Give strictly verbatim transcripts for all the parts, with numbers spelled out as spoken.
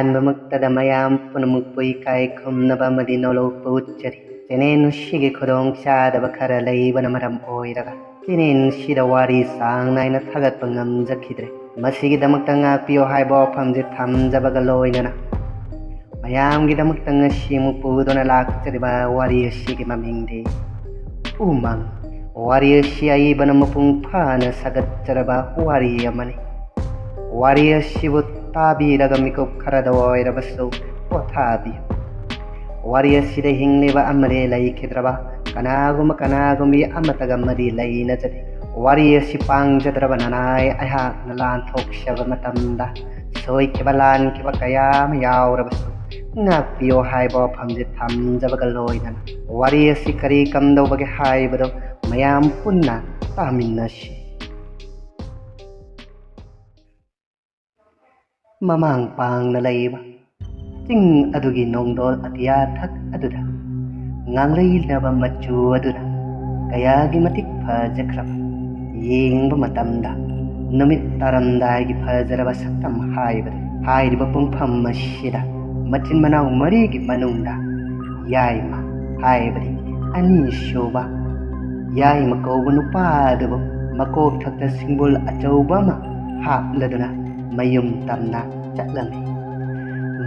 ꯑꯍꯥꯟꯕꯃꯛꯇꯗ ꯃꯌꯥꯝ ꯄꯨꯝꯅꯃꯛꯄꯨ ꯏꯀꯥꯏ ꯈꯨꯝꯅꯕ ꯑꯃꯗꯤ ꯅꯣꯂꯧꯄ ꯎꯠꯆꯔꯤ꯫ Channel ꯑꯁꯤꯒꯤ ꯈꯨꯗꯣꯡ ꯆꯥꯗꯕ ꯈꯔ ꯂꯩꯕꯅ ꯃꯔꯝ ꯑꯣꯏꯔꯒ channel ꯑꯁꯤꯗ ꯋꯥꯔꯤ ꯆꯥꯡ ꯅꯥꯏꯅ ꯊꯥꯒꯠꯄ ꯉꯝꯖꯈꯤꯗ꯭ꯔꯦ꯫ ꯃꯁꯤꯒꯤꯗꯃꯛꯇ ꯉꯥꯛꯄꯤꯌꯨ ꯍꯥꯏꯕ ꯋꯥꯐꯝꯁꯦ ꯊꯝꯖꯕꯒ ꯂꯣꯏꯅꯅ ꯃꯌꯥꯝꯒꯤꯗꯃꯛꯇ ꯉꯁꯤ ꯑꯃꯨꯛ ꯄꯨꯗꯨꯅ ꯂꯥꯛꯆꯔꯤꯕ ꯋꯥꯔꯤ ꯑꯁꯤꯒꯤ ꯃꯃꯤꯡꯗꯤ ꯎꯃꯪ꯫ ꯋꯥꯔꯤ ꯑꯁꯤ ꯑꯏꯕꯅ ꯃꯄꯨꯡ ꯐꯥꯅ ꯁꯥꯒꯠꯆꯔꯕ ꯋꯥꯔꯤ ꯑꯃꯅꯤ꯫ ꯋꯥꯔꯤ ꯑꯁꯤꯕꯨ ꯇꯥꯕꯤꯔꯒ ꯃꯤꯀꯨꯞ ꯈꯔꯗ ꯑꯣꯏꯔꯕꯁꯨ ꯄꯣꯊꯥꯕꯤꯌꯨ꯫ ꯋꯥꯔꯤ ꯑꯁꯤꯗ ꯍꯤꯡꯂꯤꯕ ꯑꯃꯗꯤ ꯂꯩꯈꯤꯗ꯭ꯔꯕ ꯀꯅꯥꯒꯨꯝꯕ ꯀꯅꯥꯒꯨꯝꯕꯤ ꯑꯃꯠꯇꯒ ꯃꯔꯤ ꯂꯩꯅꯖꯗꯦ꯫ ꯋꯥꯔꯤ ꯑꯁꯤ ꯄꯥꯡꯖꯗ꯭ꯔꯕ ꯅꯅꯥꯏ ꯑꯩꯍꯥꯛꯅ ꯂꯥꯟꯊꯣꯛꯆꯕ ꯃꯇꯝꯗ ꯁꯣꯏꯈꯤꯕ ꯂꯥꯟꯈꯤꯕ ꯀꯌꯥ ꯑꯃ ꯌꯥꯎꯔꯕꯁꯨ ꯉꯥꯛꯄꯤꯌꯣ ꯍꯥꯏꯕ ꯋꯥꯐꯝꯁꯦ ꯊꯝꯖꯕꯒ ꯂꯣꯏꯅꯅ ꯋꯥꯔꯤ ꯑꯁꯤ ꯀꯔꯤ ꯀꯝꯗꯧꯕꯒꯦ ꯍꯥꯏꯕꯗꯨ ꯃꯌꯥꯝ ꯄꯨꯟꯅ ꯇꯥꯃꯤꯟꯅꯁꯤ꯫ ꯃꯃꯥꯡ ꯄꯥꯡꯅ ꯂꯩꯕ ꯆꯤꯡ ꯑꯗꯨꯒꯤ ꯅꯣꯡꯗꯣꯜ ꯑꯇꯤꯌꯥ ꯊꯛ ꯑꯗꯨꯗ ꯉꯥꯡꯂꯩꯅꯕ ꯃꯆꯨ ꯑꯗꯨꯅ ꯀꯌꯥꯒꯤ ꯃꯇꯤꯛ ꯐꯖꯈ꯭ꯔꯕ, ꯌꯦꯡꯕ ꯃꯇꯝꯗ ꯅꯨꯃꯤꯠ ꯇꯥꯔꯝꯗꯥꯏꯒꯤ ꯐꯖꯔꯕ ꯁꯛꯇꯝ ꯍꯥꯏꯕꯗꯨ꯫ ꯍꯥꯏꯔꯤꯕ ꯄꯨꯡꯐꯝ ꯑꯁꯤꯗ ꯃꯆꯤꯟ ꯃꯅꯥꯎ ꯃꯔꯤꯒꯤ ꯃꯅꯨꯡꯗ ꯌꯥꯏꯃ ꯍꯥꯏꯕꯗꯤ ꯑꯅꯤꯁꯨꯕ ꯌꯥꯏꯃ ꯀꯧꯕ ꯅꯨꯄꯥ ꯑꯗꯨꯕꯨ ꯃꯀꯣꯛ ꯊꯛꯇ ꯁꯤꯡꯕꯨꯜ ꯑꯆꯧꯕ ꯑꯃ ꯍꯥꯞꯂꯗꯨꯅ ꯃꯌꯨꯝ ꯇꯝꯅ ꯆꯠꯂꯝꯃꯤ꯫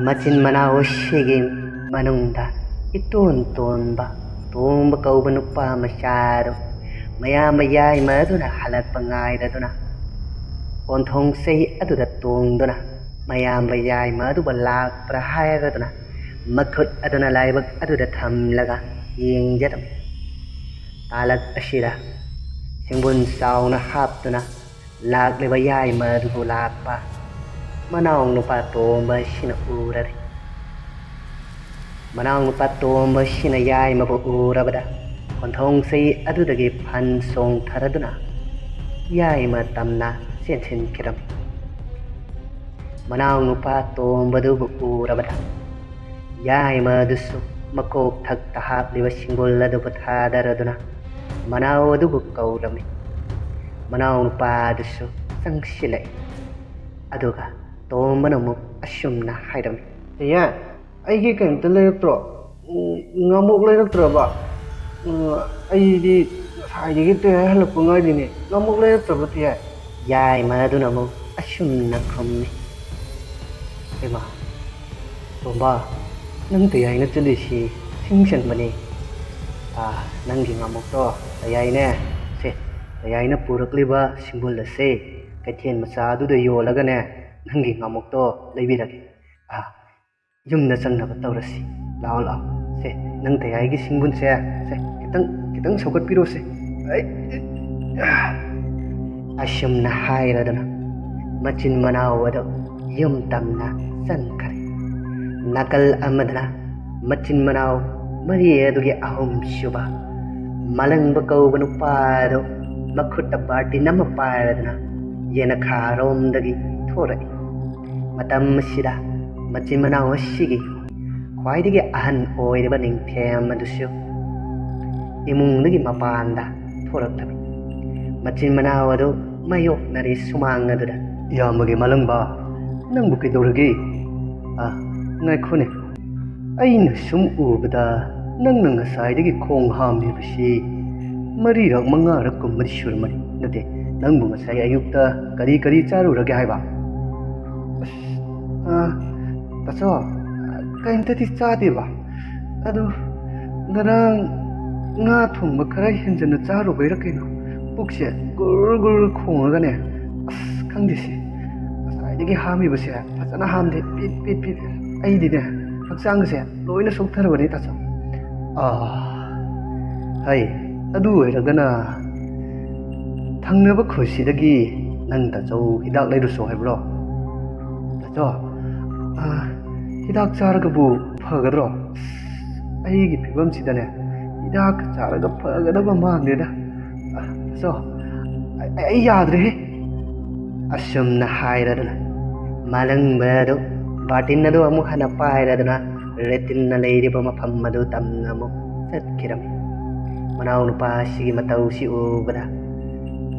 ꯃꯆꯤꯟ ꯃꯅꯥꯎ ꯑꯁꯤꯒꯤ ꯃꯅꯨꯡꯗ ꯏꯇꯣꯟ ꯇꯣꯟꯕ ꯇꯣꯝꯕ ꯀꯧꯕ ꯅꯨꯄꯥ ꯃꯆꯥ ꯑꯗꯨ ꯃꯌꯥꯝꯕ ꯌꯥꯏꯃ ꯑꯗꯨꯅ ꯍꯜꯂꯛꯄ ꯉꯥꯏꯔꯗꯨꯅ ꯀꯣꯟꯊꯣꯡ ꯆꯩ ꯑꯗꯨꯗ ꯇꯣꯡꯗꯨꯅ ꯃꯌꯥꯝꯕ ꯌꯥꯏꯃ ꯑꯗꯨꯕꯨ ꯂꯥꯛꯄ꯭ꯔꯥ ꯍꯥꯏꯔꯗꯨꯅ ꯃꯈꯨꯠ ꯑꯗꯨꯅ ꯂꯥꯏꯕꯛ ꯑꯗꯨꯗ ꯊꯝꯂꯒ ꯌꯦꯡꯖꯔꯝꯃꯤ꯫ ꯇꯥꯂꯛ ꯑꯁꯤꯗ ꯁꯤꯡꯕꯨꯟ ꯆꯥꯎꯅ ꯍꯥꯞꯇꯨꯅ ꯂꯥꯛꯂꯤꯕ ꯌꯥꯏꯃ ꯑꯗꯨꯕꯨ ꯂꯥꯛꯄ ꯃꯅꯥꯎ ꯅꯨꯄꯥ ꯇꯣꯝꯕ ꯑꯁꯤꯅ ꯎꯔꯔꯦ꯫ ꯃꯅꯥꯎ ꯅꯨꯄꯥ ꯇꯣꯝꯕ ꯑꯁꯤꯅ ꯌꯥꯏꯃꯕꯨ ꯎꯔꯕꯗ ꯀꯣꯟꯊꯣꯡ ꯆꯩ ꯑꯗꯨꯗꯒꯤ ꯐꯟ ꯆꯣꯡꯊꯔꯗꯨꯅ ꯌꯥꯏꯃ ꯇꯝꯅ ꯆꯦꯟꯁꯤꯟꯈꯤꯔꯝꯃꯤ꯫ ꯃꯅꯥꯎ ꯅꯨꯄꯥ ꯇꯣꯝꯕꯗꯨꯕꯨ ꯎꯔꯕꯗ ꯌꯥꯏꯃ ꯑꯗꯨꯁꯨ ꯃꯀꯣꯛ ꯊꯛꯇ ꯍꯥꯞꯂꯤꯕ ꯁꯤꯡꯒꯣꯜ ꯑꯗꯨꯕꯨ ꯊꯥꯗꯔꯗꯨꯅ ꯃꯅꯥꯎ ꯑꯗꯨꯕꯨ ꯀꯧꯔꯝꯃꯤ꯫ ꯃꯅꯥꯎ ꯅꯨꯄꯥ ꯑꯗꯨꯁꯨ ꯆꯪꯁꯤꯜꯂꯛꯏ꯫ ꯑꯗꯨꯒ ꯇꯣꯝꯕꯅ ꯑꯃꯨꯛ ꯑꯁꯨꯝꯅ ꯍꯥꯏꯔꯝꯃꯤ꯫ "ꯇꯌꯥꯏ, ꯑꯩꯒꯤ ꯀꯩꯝꯇ ꯂꯩꯔꯛꯇ꯭ꯔꯣ? ꯎꯝ, ꯉꯥꯃꯣꯛ ꯂꯩꯔꯛꯇ꯭ꯔꯕ? ꯎꯝ, ꯑꯩꯗꯤ ꯉꯁꯥꯏꯗꯒꯤ ꯇꯌꯥꯏ ꯍꯜꯂꯛꯄ ꯉꯥꯏꯔꯤꯅꯦ꯫ ꯉꯥꯃꯣꯛ ꯂꯩꯔꯛꯇ꯭ꯔꯕ, ꯇꯌꯥꯏ?" ꯌꯥꯏꯃ ꯑꯗꯨꯅ ꯑꯃꯨꯛ ꯑꯁꯨꯝꯅ ꯈꯨꯝꯃꯤ꯫ "ꯍꯩꯃꯥ, ꯇꯣꯝꯕ, ꯅꯪ ꯇꯌꯥꯏꯅ ꯆꯠꯂꯤꯁꯤ ꯁꯤꯡ ꯆꯟꯕꯅꯤ꯫ ꯑꯥ, ꯅꯪꯒꯤ ꯉꯥꯃꯣꯛꯇꯣ ꯇꯌꯥꯏꯅꯦ꯫ ꯁꯦ, ꯇꯌꯥꯏꯅ ꯄꯨꯔꯛꯂꯤꯕ ꯁꯤꯡꯕꯨꯜ ꯑꯁꯦ ꯀꯩꯊꯦꯜ ꯃꯆꯥ ꯑꯗꯨꯗ ꯌꯣꯜꯂꯒꯅꯦ, ꯅꯪꯒꯤ ꯉꯥꯃꯣꯛꯇꯣ ꯂꯩꯕꯤꯔꯒꯦ꯫ ꯑꯥ, ꯌꯨꯝꯗ ꯆꯪꯅꯕ ꯇꯧꯔꯁꯤ꯫ ꯂꯥꯛꯑꯣ, ꯂꯥꯛꯑꯣ꯫ ꯁꯦ, ꯅꯪ ꯇꯌꯥꯏꯒꯤ ꯁꯤꯡꯕꯨꯟꯁꯦ, ꯁꯦ, ꯈꯤꯇꯪ, ꯈꯤꯇꯪ ꯁꯧꯒꯠꯄꯤꯔꯣꯁꯦ꯫ ꯑꯩ, ꯑꯁꯨꯝꯅ ꯍꯥꯏꯔꯗꯨꯅ ꯃꯆꯤꯟ ꯃꯅꯥꯎ ꯑꯗꯨ ꯌꯨꯝ ꯇꯝꯅ ꯆꯪꯈꯔꯦ꯫ ꯅꯥꯀꯜ ꯑꯃꯗꯅ ꯃꯆꯤꯟ ꯃꯅꯥꯎ ꯃꯔꯤ ꯑꯗꯨꯒꯤ ꯑꯍꯨꯝꯁꯨꯕ ꯃꯂꯪꯕ ꯀꯧꯕ ꯅꯨꯄꯥ ꯑꯗꯨ ꯃꯈꯨꯠꯇ ꯕꯥꯔꯇꯤꯟ ꯑꯃ ꯄꯥꯏꯔꯗꯨꯅ ꯌꯦꯅꯈꯥꯔꯣꯝꯗꯒꯤ ꯊꯣꯔꯛꯏ꯫ ꯃꯇꯝ ꯑꯁꯤꯗ ꯃꯆꯤꯟ ꯃꯅꯥꯎ ꯑꯁꯤꯒꯤ ꯈ꯭ꯋꯥꯏꯗꯒꯤ ꯑꯍꯟ ꯑꯣꯏꯔꯤꯕ ꯅꯤꯡꯊꯦꯝ ꯑꯗꯨꯁꯨ ꯏꯃꯨꯡꯗꯒꯤ ꯃꯄꯥꯟꯗ ꯊꯣꯔꯛꯂꯝꯃꯤ꯫ ꯃꯆꯤꯟ ꯃꯅꯥꯎ ꯑꯗꯨ ꯃꯥꯌꯣꯛꯅꯔꯤ ꯁꯨꯃꯥꯡ ꯑꯗꯨꯗ꯫ "ꯏꯌꯥꯝꯕꯒꯤ ꯃꯂꯪꯕ, ꯅꯪꯕꯨ ꯀꯩꯗꯧꯔꯒꯦ? ꯑ, ꯉꯥꯏꯈꯣꯅꯦ, ꯑꯩꯅ ꯁꯨꯝ ꯎꯕꯗ ꯅꯪꯅ ꯉꯁꯥꯏꯗꯒꯤ ꯈꯣꯡ ꯍꯥꯝꯂꯤꯕꯁꯤ ꯃꯔꯤꯔꯛ ꯃꯉꯥꯔꯛ ꯀꯨꯝꯕꯗꯤ ꯁꯨꯔꯝꯃꯅꯤ꯫ ꯅꯠꯇꯦ, ꯅꯪꯕꯨ ꯉꯁꯥꯏ ꯑꯌꯨꯛꯇ ꯀꯔꯤ ꯀꯔꯤ ꯆꯥꯔꯨꯔꯒꯦ ꯍꯥꯏꯕ?" "ꯑꯁ, ꯑ, ꯇꯥꯆꯧ, ꯀꯩꯝꯇꯗꯤ ꯆꯥꯗꯦꯕ꯫ ꯑꯗꯨ ꯉꯔꯥꯡ ꯉꯥ ꯊꯣꯡꯕ ꯈꯔ ꯍꯦꯟꯖꯟꯅ ꯆꯥꯔꯨꯕꯩꯔ ꯀꯩꯅꯣ, ꯄꯨꯛꯁꯦ ꯒꯨꯔ ꯒꯨꯔ ꯈꯣꯡꯉꯒꯅꯦ, ꯑꯁ, ꯈꯪꯗꯦꯁꯦ, ꯉꯁꯥꯏꯗꯒꯤ ꯍꯥꯝꯃꯤꯕꯁꯦ ꯐꯖꯅ ꯍꯥꯝꯗꯦ, ꯄꯤꯠ ꯄꯤꯠ ꯄꯤꯠ꯫ ꯑꯩꯗꯤꯅꯦ, ꯍꯛꯆꯥꯡꯁꯦ ꯂꯣꯏꯅ ꯁꯣꯛꯊꯔꯕꯅꯦ, ꯇꯥꯆꯧ꯫" "ꯑꯥ, ꯍꯩ, ꯑꯗꯨ ꯑꯣꯏꯔꯒꯅ ꯊꯪꯅꯕ ꯈꯨꯜꯁꯤꯗꯒꯤ ꯅꯪ ꯇꯥꯆꯧ ꯍꯤꯗꯥꯛ ꯂꯩꯔꯨꯁꯣ ꯍꯥꯏꯕ꯭ꯔꯣ?" "ꯇꯥꯆꯧ, ꯑꯥ, ꯍꯤꯗꯥꯛ ꯆꯥꯔꯒꯕꯨ ꯐꯒꯗ꯭ꯔꯣ? ꯑꯩꯒꯤ ꯐꯤꯕꯝꯁꯤꯗꯅꯦ, ꯍꯤꯗꯥꯛꯀ ꯆꯥꯔꯒ ꯐꯒꯗꯕ ꯃꯥꯟꯗꯦꯗ꯫ ꯑꯥ, ꯇꯥꯆꯧ, ꯑꯩ, ꯑꯩ ꯌꯥꯗ꯭ꯔꯦꯍꯦ꯫" ꯑꯁꯨꯝꯅ ꯍꯥꯏꯔꯗꯨꯅ ꯃꯥꯂꯪꯕ ꯑꯗꯨ ꯕꯥꯔꯇꯤꯟ ꯑꯗꯨ ꯑꯃꯨꯛ ꯍꯟꯅ ꯄꯥꯏꯔꯗꯨꯅ ꯔꯦꯇꯤꯟꯅ ꯂꯩꯔꯤꯕ ꯃꯐꯝ ꯑꯗꯨ ꯇꯝꯅ ꯑꯃꯨꯛ ꯆꯠꯈꯤꯔꯝꯃꯤ꯫ ꯃꯅꯥꯎꯅꯨꯄꯥ ꯑꯁꯤꯒꯤ ꯃꯇꯧꯁꯤ ꯎꯕꯗ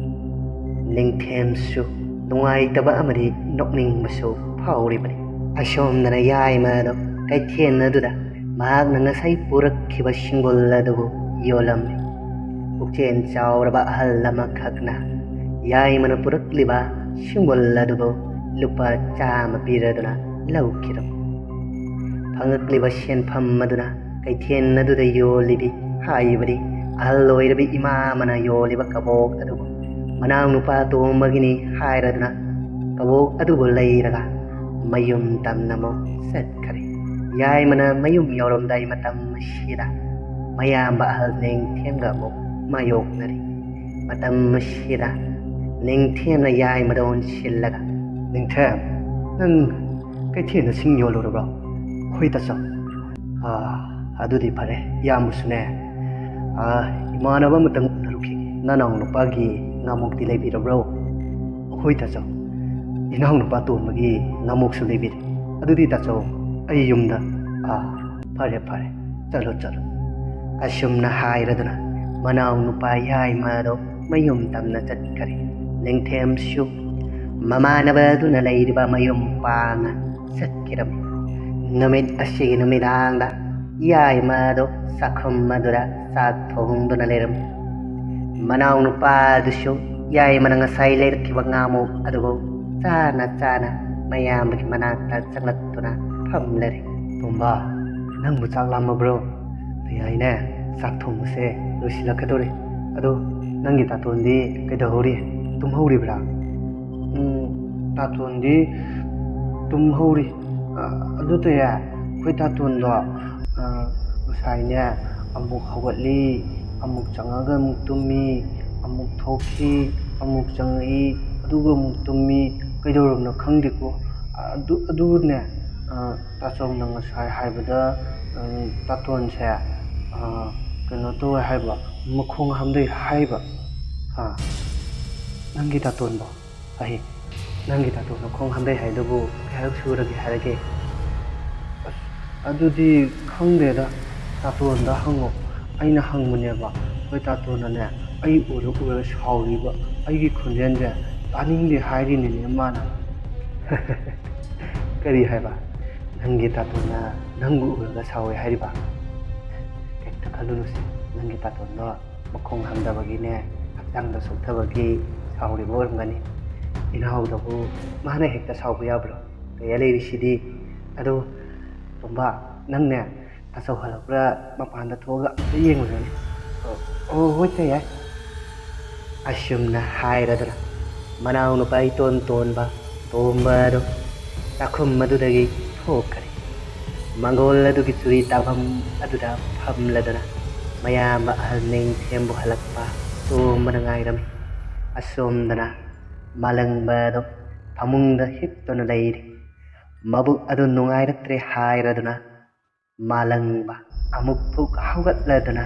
ꯅꯤꯡꯊꯦꯝꯁꯨ ꯅꯨꯡꯉꯥꯏꯇꯕ ꯑꯃꯗꯤ ꯅꯣꯛꯅꯤꯡꯕꯁꯨ ꯐꯥꯎꯔꯤꯕꯅꯤ꯫ ꯑꯁꯣꯝꯗꯅ ꯌꯥꯏꯃ ꯑꯗꯣ ꯀꯩꯊꯦꯜ ꯑꯗꯨꯗ ꯃꯍꯥꯛꯅ ꯉꯁꯥꯏ ꯄꯨꯔꯛꯈꯤꯕ ꯁꯤꯡꯕꯨꯜ ꯑꯗꯨꯕꯨ ꯌꯣꯜꯂꯝꯃꯤ꯫ ꯄꯨꯛꯆꯦꯜ ꯆꯥꯎꯔꯕ ꯑꯍꯜ ꯑꯃꯈꯛꯅ ꯌꯥꯏꯃꯅ ꯄꯨꯔꯛꯂꯤꯕ ꯁꯤꯡꯕꯨꯜ ꯑꯗꯨꯕꯨ ꯂꯨꯄꯥ ꯆꯥꯝꯃ ꯄꯤꯔꯗꯨꯅ ꯂꯧꯈꯤꯔꯝꯃꯤ꯫ ꯐꯪꯂꯛꯂꯤꯕ ꯁꯦꯟꯐꯝ ꯑꯗꯨꯅ ꯀꯩꯊꯦꯜ ꯑꯗꯨꯗ ꯌꯣꯜꯂꯤꯕꯤ ꯍꯥꯏꯕꯗꯤ ꯑꯍꯜ ꯑꯣꯏꯔꯕꯤ ꯏꯃꯥ ꯑꯃꯅ ꯌꯣꯜꯂꯤꯕ ꯀꯕꯣꯛ ꯑꯗꯨꯕꯨ ꯃꯅꯥꯎꯅꯨꯄꯥ ꯇꯣꯝꯕꯒꯤꯅꯤ ꯍꯥꯏꯔꯗꯨꯅ ꯀꯕꯣꯛ ꯑꯗꯨꯕꯨ ꯂꯩꯔꯒ ꯃꯌꯨꯝ ꯇꯝꯅ ꯑꯃꯨꯛ ꯆꯠꯈ꯭ꯔꯦ꯫ ꯌꯥꯏꯃꯅ ꯃꯌꯨꯝ ꯌꯧꯔꯝꯗꯥꯏ ꯃꯇꯝ ꯑꯁꯤꯗ ꯃꯌꯥꯝꯕ ꯑꯍꯜ ꯅꯤꯡꯊꯦꯝꯒ ꯑꯃꯨꯛ ꯃꯥꯌꯣꯛꯅꯔꯤ꯫ ꯃꯇꯝ ꯑꯁꯤꯗ ꯅꯤꯡꯊꯦꯝꯅ ꯌꯥꯏꯃꯗ ꯑꯣꯟꯁꯤꯜꯂꯒ, "ꯅꯤꯡꯊꯦꯝ, ꯅꯪ ꯀꯩꯊꯦꯜꯗ ꯁꯤꯡ ꯌꯣꯜꯂꯨꯔꯕ꯭ꯔꯣ? ꯍꯣꯏ ꯇꯥꯆꯧ꯫ ꯑꯥ, ꯑꯗꯨꯗꯤ ꯐꯔꯦ꯫ ꯏꯌꯥꯝꯕꯁꯨꯅꯦ, ꯑꯥ, ꯏꯃꯥꯟꯅꯕ ꯑꯃꯇꯪ ꯎꯅꯔꯨꯈꯤꯒꯦ꯫ ꯅꯅꯥꯎ ꯅꯨꯄꯥꯒꯤ ꯉꯥꯃꯣꯛꯇꯤ ꯂꯩꯕꯤꯔꯕ꯭ꯔꯣ?" "ꯍꯣꯏ ꯇꯥꯆꯧ, ꯏꯅꯥꯎ ꯅꯨꯄꯥ ꯇꯣꯝꯕꯒꯤ ꯉꯥꯃꯣꯛꯁꯨ ꯂꯩꯕꯤꯔꯦ꯫ ꯑꯗꯨꯗꯤ ꯇꯥꯆꯧ, ꯑꯩ ꯌꯨꯝꯗ"꯫ "ꯑꯥ, ꯐꯔꯦ ꯐꯔꯦ, ꯆꯠꯂꯣ ꯆꯠꯂꯣ"꯫ ꯑꯁꯨꯝꯅ ꯍꯥꯏꯔꯗꯨꯅ ꯃꯅꯥꯎ ꯅꯨꯄꯥ ꯌꯥꯏꯃꯗꯣ ꯃꯌꯨꯝ ꯇꯝꯅ ꯆꯠꯈꯔꯦ꯫ ꯅꯤꯡꯊꯦꯝꯁꯨ ꯃꯃꯥꯟꯅꯕ ꯑꯗꯨꯅ ꯂꯩꯔꯤꯕ ꯃꯌꯨꯝ ꯄꯥꯡꯅ ꯆꯠꯈꯤꯔꯝꯃꯤ꯫ ꯅꯨꯃꯤꯠ ꯑꯁꯤꯒꯤ ꯅꯨꯃꯤꯗꯥꯡꯗ ꯌꯥꯏꯃꯗꯣ ꯆꯥꯛꯈꯨꯝ ꯑꯗꯨꯗ ꯆꯥꯛ ꯊꯣꯡꯗꯨꯅ ꯂꯩꯔꯝꯃꯤ꯫ ꯃꯅꯥꯎ ꯅꯨꯄꯥ ꯑꯗꯨꯁꯨ ꯌꯥꯏꯃꯅ ꯉꯁꯥꯏ ꯂꯩꯔꯛꯈꯤꯕ ꯉꯥꯃꯣꯛ ꯑꯗꯨꯕꯨ ꯆꯥꯅ ꯆꯥꯅ ꯃꯌꯥꯝꯕꯒꯤ ꯃꯅꯥꯛꯇ ꯆꯪꯂꯛꯇꯨꯅ ꯐꯝꯂꯔꯦ꯫ "ꯇꯣꯝꯕ, ꯅꯪꯕꯨ ꯆꯥꯛ ꯂꯥꯝꯃꯕ꯭ꯔꯣ? ꯑꯩ ꯍꯥꯏꯅꯦ, ꯆꯥꯛ ꯊꯣꯡꯕꯁꯦ ꯂꯣꯏꯁꯤꯜꯂꯛꯀꯗꯧꯔꯦ꯫ ꯑꯗꯣ ꯅꯪꯒꯤ ꯇꯥꯇꯣꯟꯗꯤ ꯀꯩꯗꯧꯍꯧꯔꯤ? ꯇꯨꯝꯍꯧꯔꯤꯕ꯭ꯔꯥ?" "ꯎꯝ, ꯇꯥꯇꯣꯟꯗꯤ ꯇꯨꯝꯍꯧꯔꯤ꯫ ꯑ, ꯑꯗꯨ ꯇꯌꯥ, ꯑꯩꯈꯣꯏ ꯇꯥꯇꯣꯟꯗꯣ, ꯑ, ꯉꯁꯥꯏꯅꯦ ꯑꯃꯨꯛ ꯍꯧꯒꯠꯂꯤ, ꯑꯃꯨꯛ ꯆꯪꯉꯒ ꯑꯃꯨꯛ ꯇꯨꯝꯃꯤ, ꯑꯃꯨꯛ ꯊꯣꯛꯈꯤ, ꯑꯃꯨꯛ ꯆꯪꯉꯛꯏ, ꯑꯗꯨꯒ ꯑꯃꯨꯛ ꯇꯨꯝꯃꯤ꯫ ꯀꯩꯗꯧꯔꯕꯅꯣ ꯈꯪꯗꯦꯀꯣ꯫ ꯑꯗꯨ, ꯑꯗꯨꯅꯦ, ꯑ, ꯇꯥꯆꯧꯅ ꯉꯁꯥꯏ ꯍꯥꯏꯕꯗ, ꯎꯝ, ꯇꯥꯇꯣꯟꯁꯦ, ꯑ, ꯀꯩꯅꯣ ꯇꯧꯋꯦ ꯍꯥꯏꯕ, ꯃꯈꯣꯡ ꯍꯥꯝꯊꯩ ꯍꯥꯏꯕ"꯫ "ꯍꯥ? ꯅꯪꯒꯤ ꯇꯥꯇꯣꯟꯕꯣ? ꯑꯩ, ꯅꯪꯒꯤ ꯇꯥꯇꯣꯟ ꯃꯈꯣꯡ ꯍꯥꯝꯊꯩ ꯍꯥꯏꯗꯨꯕꯨ ꯀꯌꯥꯔꯛ ꯁꯨꯔꯒꯦ ꯍꯥꯏꯔꯒꯦ?" "ꯑꯁ, ꯑꯗꯨꯗꯤ ꯈꯪꯗꯦꯗ, ꯇꯥꯇꯣꯟꯗ ꯍꯪꯉꯣ꯫ ꯑꯩꯅ ꯍꯪꯕꯅꯦꯕ, ꯑꯩꯈꯣꯏ ꯇꯥꯇꯣꯟꯅꯅꯦ, ꯑꯩ ꯎꯔ ꯎꯔ ꯁꯥꯎꯔꯤꯕ, ꯑꯩꯒꯤ ꯈꯣꯟꯖꯦꯜꯁꯦ ꯇꯥꯅꯤꯡꯗꯦ ꯍꯥꯏꯔꯤꯅꯤꯅꯦ ꯃꯥꯅ꯫ ꯀꯔꯤ ꯍꯥꯏꯕ? ꯅꯪꯒꯤ ꯇꯥꯇꯣꯟꯅ ꯅꯪꯕꯨ ꯎꯔꯒ ꯁꯥꯎꯋꯦ ꯍꯥꯏꯔꯤꯕ? ꯀꯩꯝꯇ ꯈꯜꯂꯨꯅꯨꯁꯦ, ꯅꯪꯒꯤ ꯇꯥꯇꯣꯟꯗꯣ ꯃꯈꯣꯡ ꯍꯥꯝꯗꯕꯒꯤꯅꯦ, ꯍꯛꯆꯥꯡꯗ ꯁꯣꯛꯊꯕꯒꯤ ꯁꯥꯎꯔꯤꯕ ꯑꯣꯏꯔꯝꯒꯅꯤ꯫ ꯏꯅꯥꯎꯗꯕꯨ ꯃꯥꯅ ꯍꯦꯛꯇ ꯁꯥꯎꯕ ꯌꯥꯕ꯭ꯔꯣ? ꯀꯌꯥ ꯂꯩꯔꯤꯁꯤꯗꯤ꯫ ꯑꯗꯣ ꯇꯣꯝꯕ, ꯅꯪꯅꯦ ꯇꯥꯆꯧ ꯍꯜꯂꯛꯄ꯭ꯔꯥ ꯃꯄꯥꯟꯗ ꯊꯣꯛꯑꯒ ꯑꯝꯇ ꯌꯦꯡꯉꯨꯁꯤꯅꯦ꯫ ꯑꯣ, ꯑꯣ, ꯍꯣꯏ, ꯇꯌꯥꯏ꯫ ꯑꯁꯨꯝꯅ ꯍꯥꯏꯔꯗꯨꯅ ꯃꯅꯥꯎ ꯅꯨꯄꯥ ꯏꯇꯣꯟ ꯇꯣꯟꯕ ꯇꯣꯝꯕ ꯑꯗꯨ ꯆꯥꯛꯈꯨꯝ ꯑꯗꯨꯗꯒꯤ ꯊꯣꯛꯈ꯭ꯔꯦ꯫ ꯃꯪꯒꯣꯜ ꯑꯗꯨꯒꯤ ꯆꯨꯔꯤ ꯇꯥꯐꯝ ꯑꯗꯨꯗ ꯐꯝꯂꯗꯨꯅ ꯃꯌꯥꯝꯕ ꯑꯍꯜ ꯅꯤꯡꯊꯦꯝꯕꯨ ꯍꯜꯂꯛꯄ ꯇꯣꯝꯕꯅ ꯉꯥꯏꯔꯝꯃꯤ꯫ ꯑꯁꯣꯝꯗꯅ ꯃꯥꯂꯪꯕ ꯑꯗꯨ ꯐꯃꯨꯡꯗ ꯍꯤꯞꯇꯨꯅ ꯂꯩꯔꯤ꯫ ꯃꯕꯨꯛ ꯑꯗꯨ ꯅꯨꯡꯉꯥꯏꯔꯛꯇ꯭ꯔꯦ ꯍꯥꯏꯔꯗꯨꯅ ꯃꯥꯂꯪꯕ ꯑꯃꯨꯛ ꯐꯨꯛ ꯍꯧꯒꯠꯂꯗꯨꯅ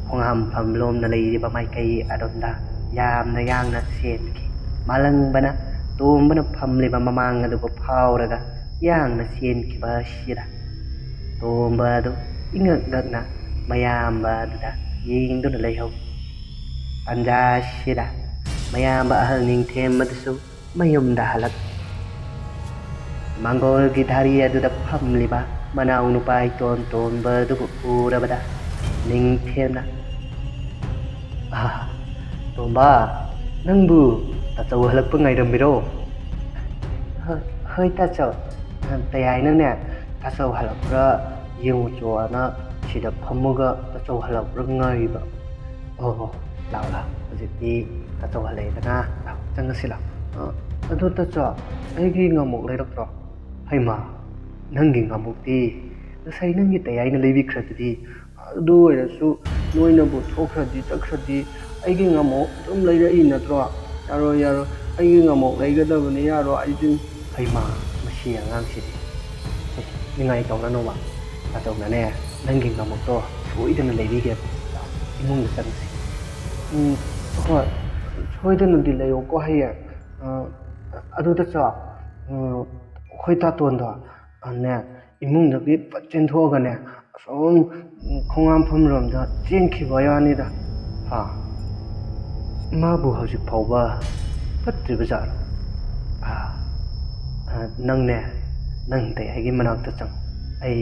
ꯈꯣꯡꯍꯥꯝꯐꯝ ꯂꯣꯝꯅ ꯂꯩꯔꯤꯕ ꯃꯥꯏꯀꯩ ꯑꯗꯣꯝꯗ ꯌꯥꯝꯅ ꯌꯥꯡꯅ ꯆꯦꯟꯈꯤ꯫ ꯃꯥꯂꯪꯕꯅ ꯇꯣꯝꯕꯅ ꯐꯝꯂꯤꯕ ꯃꯃꯥꯡ ꯑꯗꯨꯕꯨ ꯐꯥꯎꯔꯒ ꯌꯥꯡꯅ ꯆꯦꯟꯈꯤꯕ ꯑꯁꯤꯗ ꯇꯣꯝꯕ ꯑꯗꯨ ꯏꯉꯛ ꯉꯛꯅ ꯃꯌꯥꯝꯕ ꯑꯗꯨꯗ ꯌꯦꯡꯗꯨꯅ ꯂꯩꯍꯧꯏ꯫ ꯇꯥꯟꯖꯥ ꯑꯁꯤꯗ ꯃꯌꯥꯝꯕ ꯑꯍꯜ ꯅꯤꯡꯊꯦꯝ ꯑꯗꯨꯁꯨ ꯃꯌꯨꯝꯗ ꯍꯜꯂꯛ ꯃꯪꯒꯣꯜꯒꯤ ꯙꯥꯔꯤ ꯑꯗꯨꯗ ꯐꯝꯂꯤꯕ ꯃꯅꯥꯎ ꯅꯨꯄꯥ ꯏꯇꯣꯟ ꯇꯣꯟꯕ ꯑꯗꯨꯕꯨ ꯎꯔꯕꯗ ꯅꯤꯡꯊꯦꯝꯅ, "ꯑꯥ, ꯇꯣꯝꯕ, ꯅꯪꯕꯨ ꯇꯥꯆꯧ ꯍꯜꯂꯛꯄ ꯉꯥꯏꯔꯝꯃꯤꯔꯣ?" "ꯍ-, ꯍꯣꯏ ꯇꯥꯆꯧ, ꯇꯌꯥꯏꯅꯅꯦ ꯇꯥꯆꯧ ꯍꯜꯂꯛꯄ꯭ꯔꯥ ꯌꯦꯡꯉꯨꯆꯣꯅ ꯁꯤꯗ ꯐꯝꯃꯒ ꯇꯥꯆꯧ ꯍꯜꯂꯛꯄ꯭ꯔꯥ ꯉꯥꯏꯔꯤꯕ꯫" "ꯑꯣ, ꯑꯣ, ꯂꯥꯛꯑꯣ, ꯂꯥꯛꯑꯣ, ꯍꯧꯖꯤꯛꯇꯤ ꯇꯥꯆꯧ ꯍꯜꯂꯛꯑꯦꯗꯅ, ꯂꯥꯛꯑꯣ, ꯆꯪꯉꯁꯤ ꯂꯥꯛꯑꯣ꯫ ꯑ, ꯑꯗꯨ ꯇꯥꯆꯧ, ꯑꯩꯒꯤ ꯉꯥꯃꯣꯛ ꯂꯩꯔꯛꯇ꯭ꯔꯣ?" "ꯍꯩꯃꯥ, ꯅꯪꯒꯤ ꯉꯥꯃꯣꯛꯇꯤ ꯉꯁꯥꯏ ꯅꯪꯒꯤ ꯇꯌꯥꯏꯅ ꯂꯩꯕꯤꯈ꯭ꯔꯗꯨꯗꯤ꯫ ꯑꯗꯨ ꯑꯣꯏꯔꯁꯨ ꯅꯣꯏꯅꯕꯨ ꯊꯣꯛꯈ꯭ꯔꯗꯤ ꯆꯠꯈ꯭ꯔꯗꯤ ꯑꯩꯒꯤ ꯉꯥꯃꯣꯛ ꯑꯗꯨꯝ ꯂꯩꯔꯛꯏ ꯅꯠꯇ꯭ꯔꯣ? ꯌꯥꯔꯣꯏ, ꯌꯥꯔꯣꯏ, ꯑꯩꯒꯤ ꯉꯥꯃꯣꯛ ꯂꯩꯒꯗꯕꯅꯤ, ꯌꯥꯔꯣꯏ, ꯑꯩꯗꯤ꯫" "ꯍꯩꯃꯥ, ꯃꯁꯤ ꯑꯉꯥꯡꯁꯤꯗꯤ꯫ ꯑꯦ, ꯅꯤꯡꯉꯥꯏ ꯇꯧꯔꯅꯣꯕ, ꯇꯥꯆꯧꯅꯅꯦ ꯅꯪꯒꯤ ꯉꯥꯃꯣꯛꯇꯣ ꯁꯣꯏꯗꯅ ꯂꯩꯕꯤꯒꯦꯕ꯫ ꯏꯃꯨꯡꯗ ꯆꯪꯁꯤ꯫" "ꯎꯝ, ꯍꯣꯏ, ꯁꯣꯏꯗꯅꯗꯤ ꯂꯩꯌꯣꯀꯣ ꯍꯌꯦꯡ꯫ ꯑ, ꯑꯗꯨ ꯇꯥꯆꯧ, ꯎꯝ, ꯑꯩꯈꯣꯏ ꯇꯥꯇꯣꯟꯗꯣ, ꯑꯅꯦ, ꯏꯃꯨꯡꯗꯒꯤ ꯐꯠ ꯆꯦꯟꯊꯣꯛꯑꯒꯅꯦ, ꯑꯁꯣꯝ ꯈꯣꯡꯉꯥꯝꯐꯝ ꯔꯣꯝꯗ ꯆꯦꯟꯈꯤꯕ ꯋꯥꯅꯤꯗ꯫" "ꯍꯥ? ꯃꯥꯕꯨ ꯍꯧꯖꯤꯛ ꯐꯥꯎꯕ ꯐꯠꯇ꯭ꯔꯤꯕ ꯖꯥꯠꯂꯣ? ꯑꯥ, ꯑꯥ, ꯅꯪꯅꯦ, ꯅꯪ ꯇꯌꯥꯏꯒꯤ ꯃꯅꯥꯛꯇ ꯆꯪ꯫ ꯑꯩ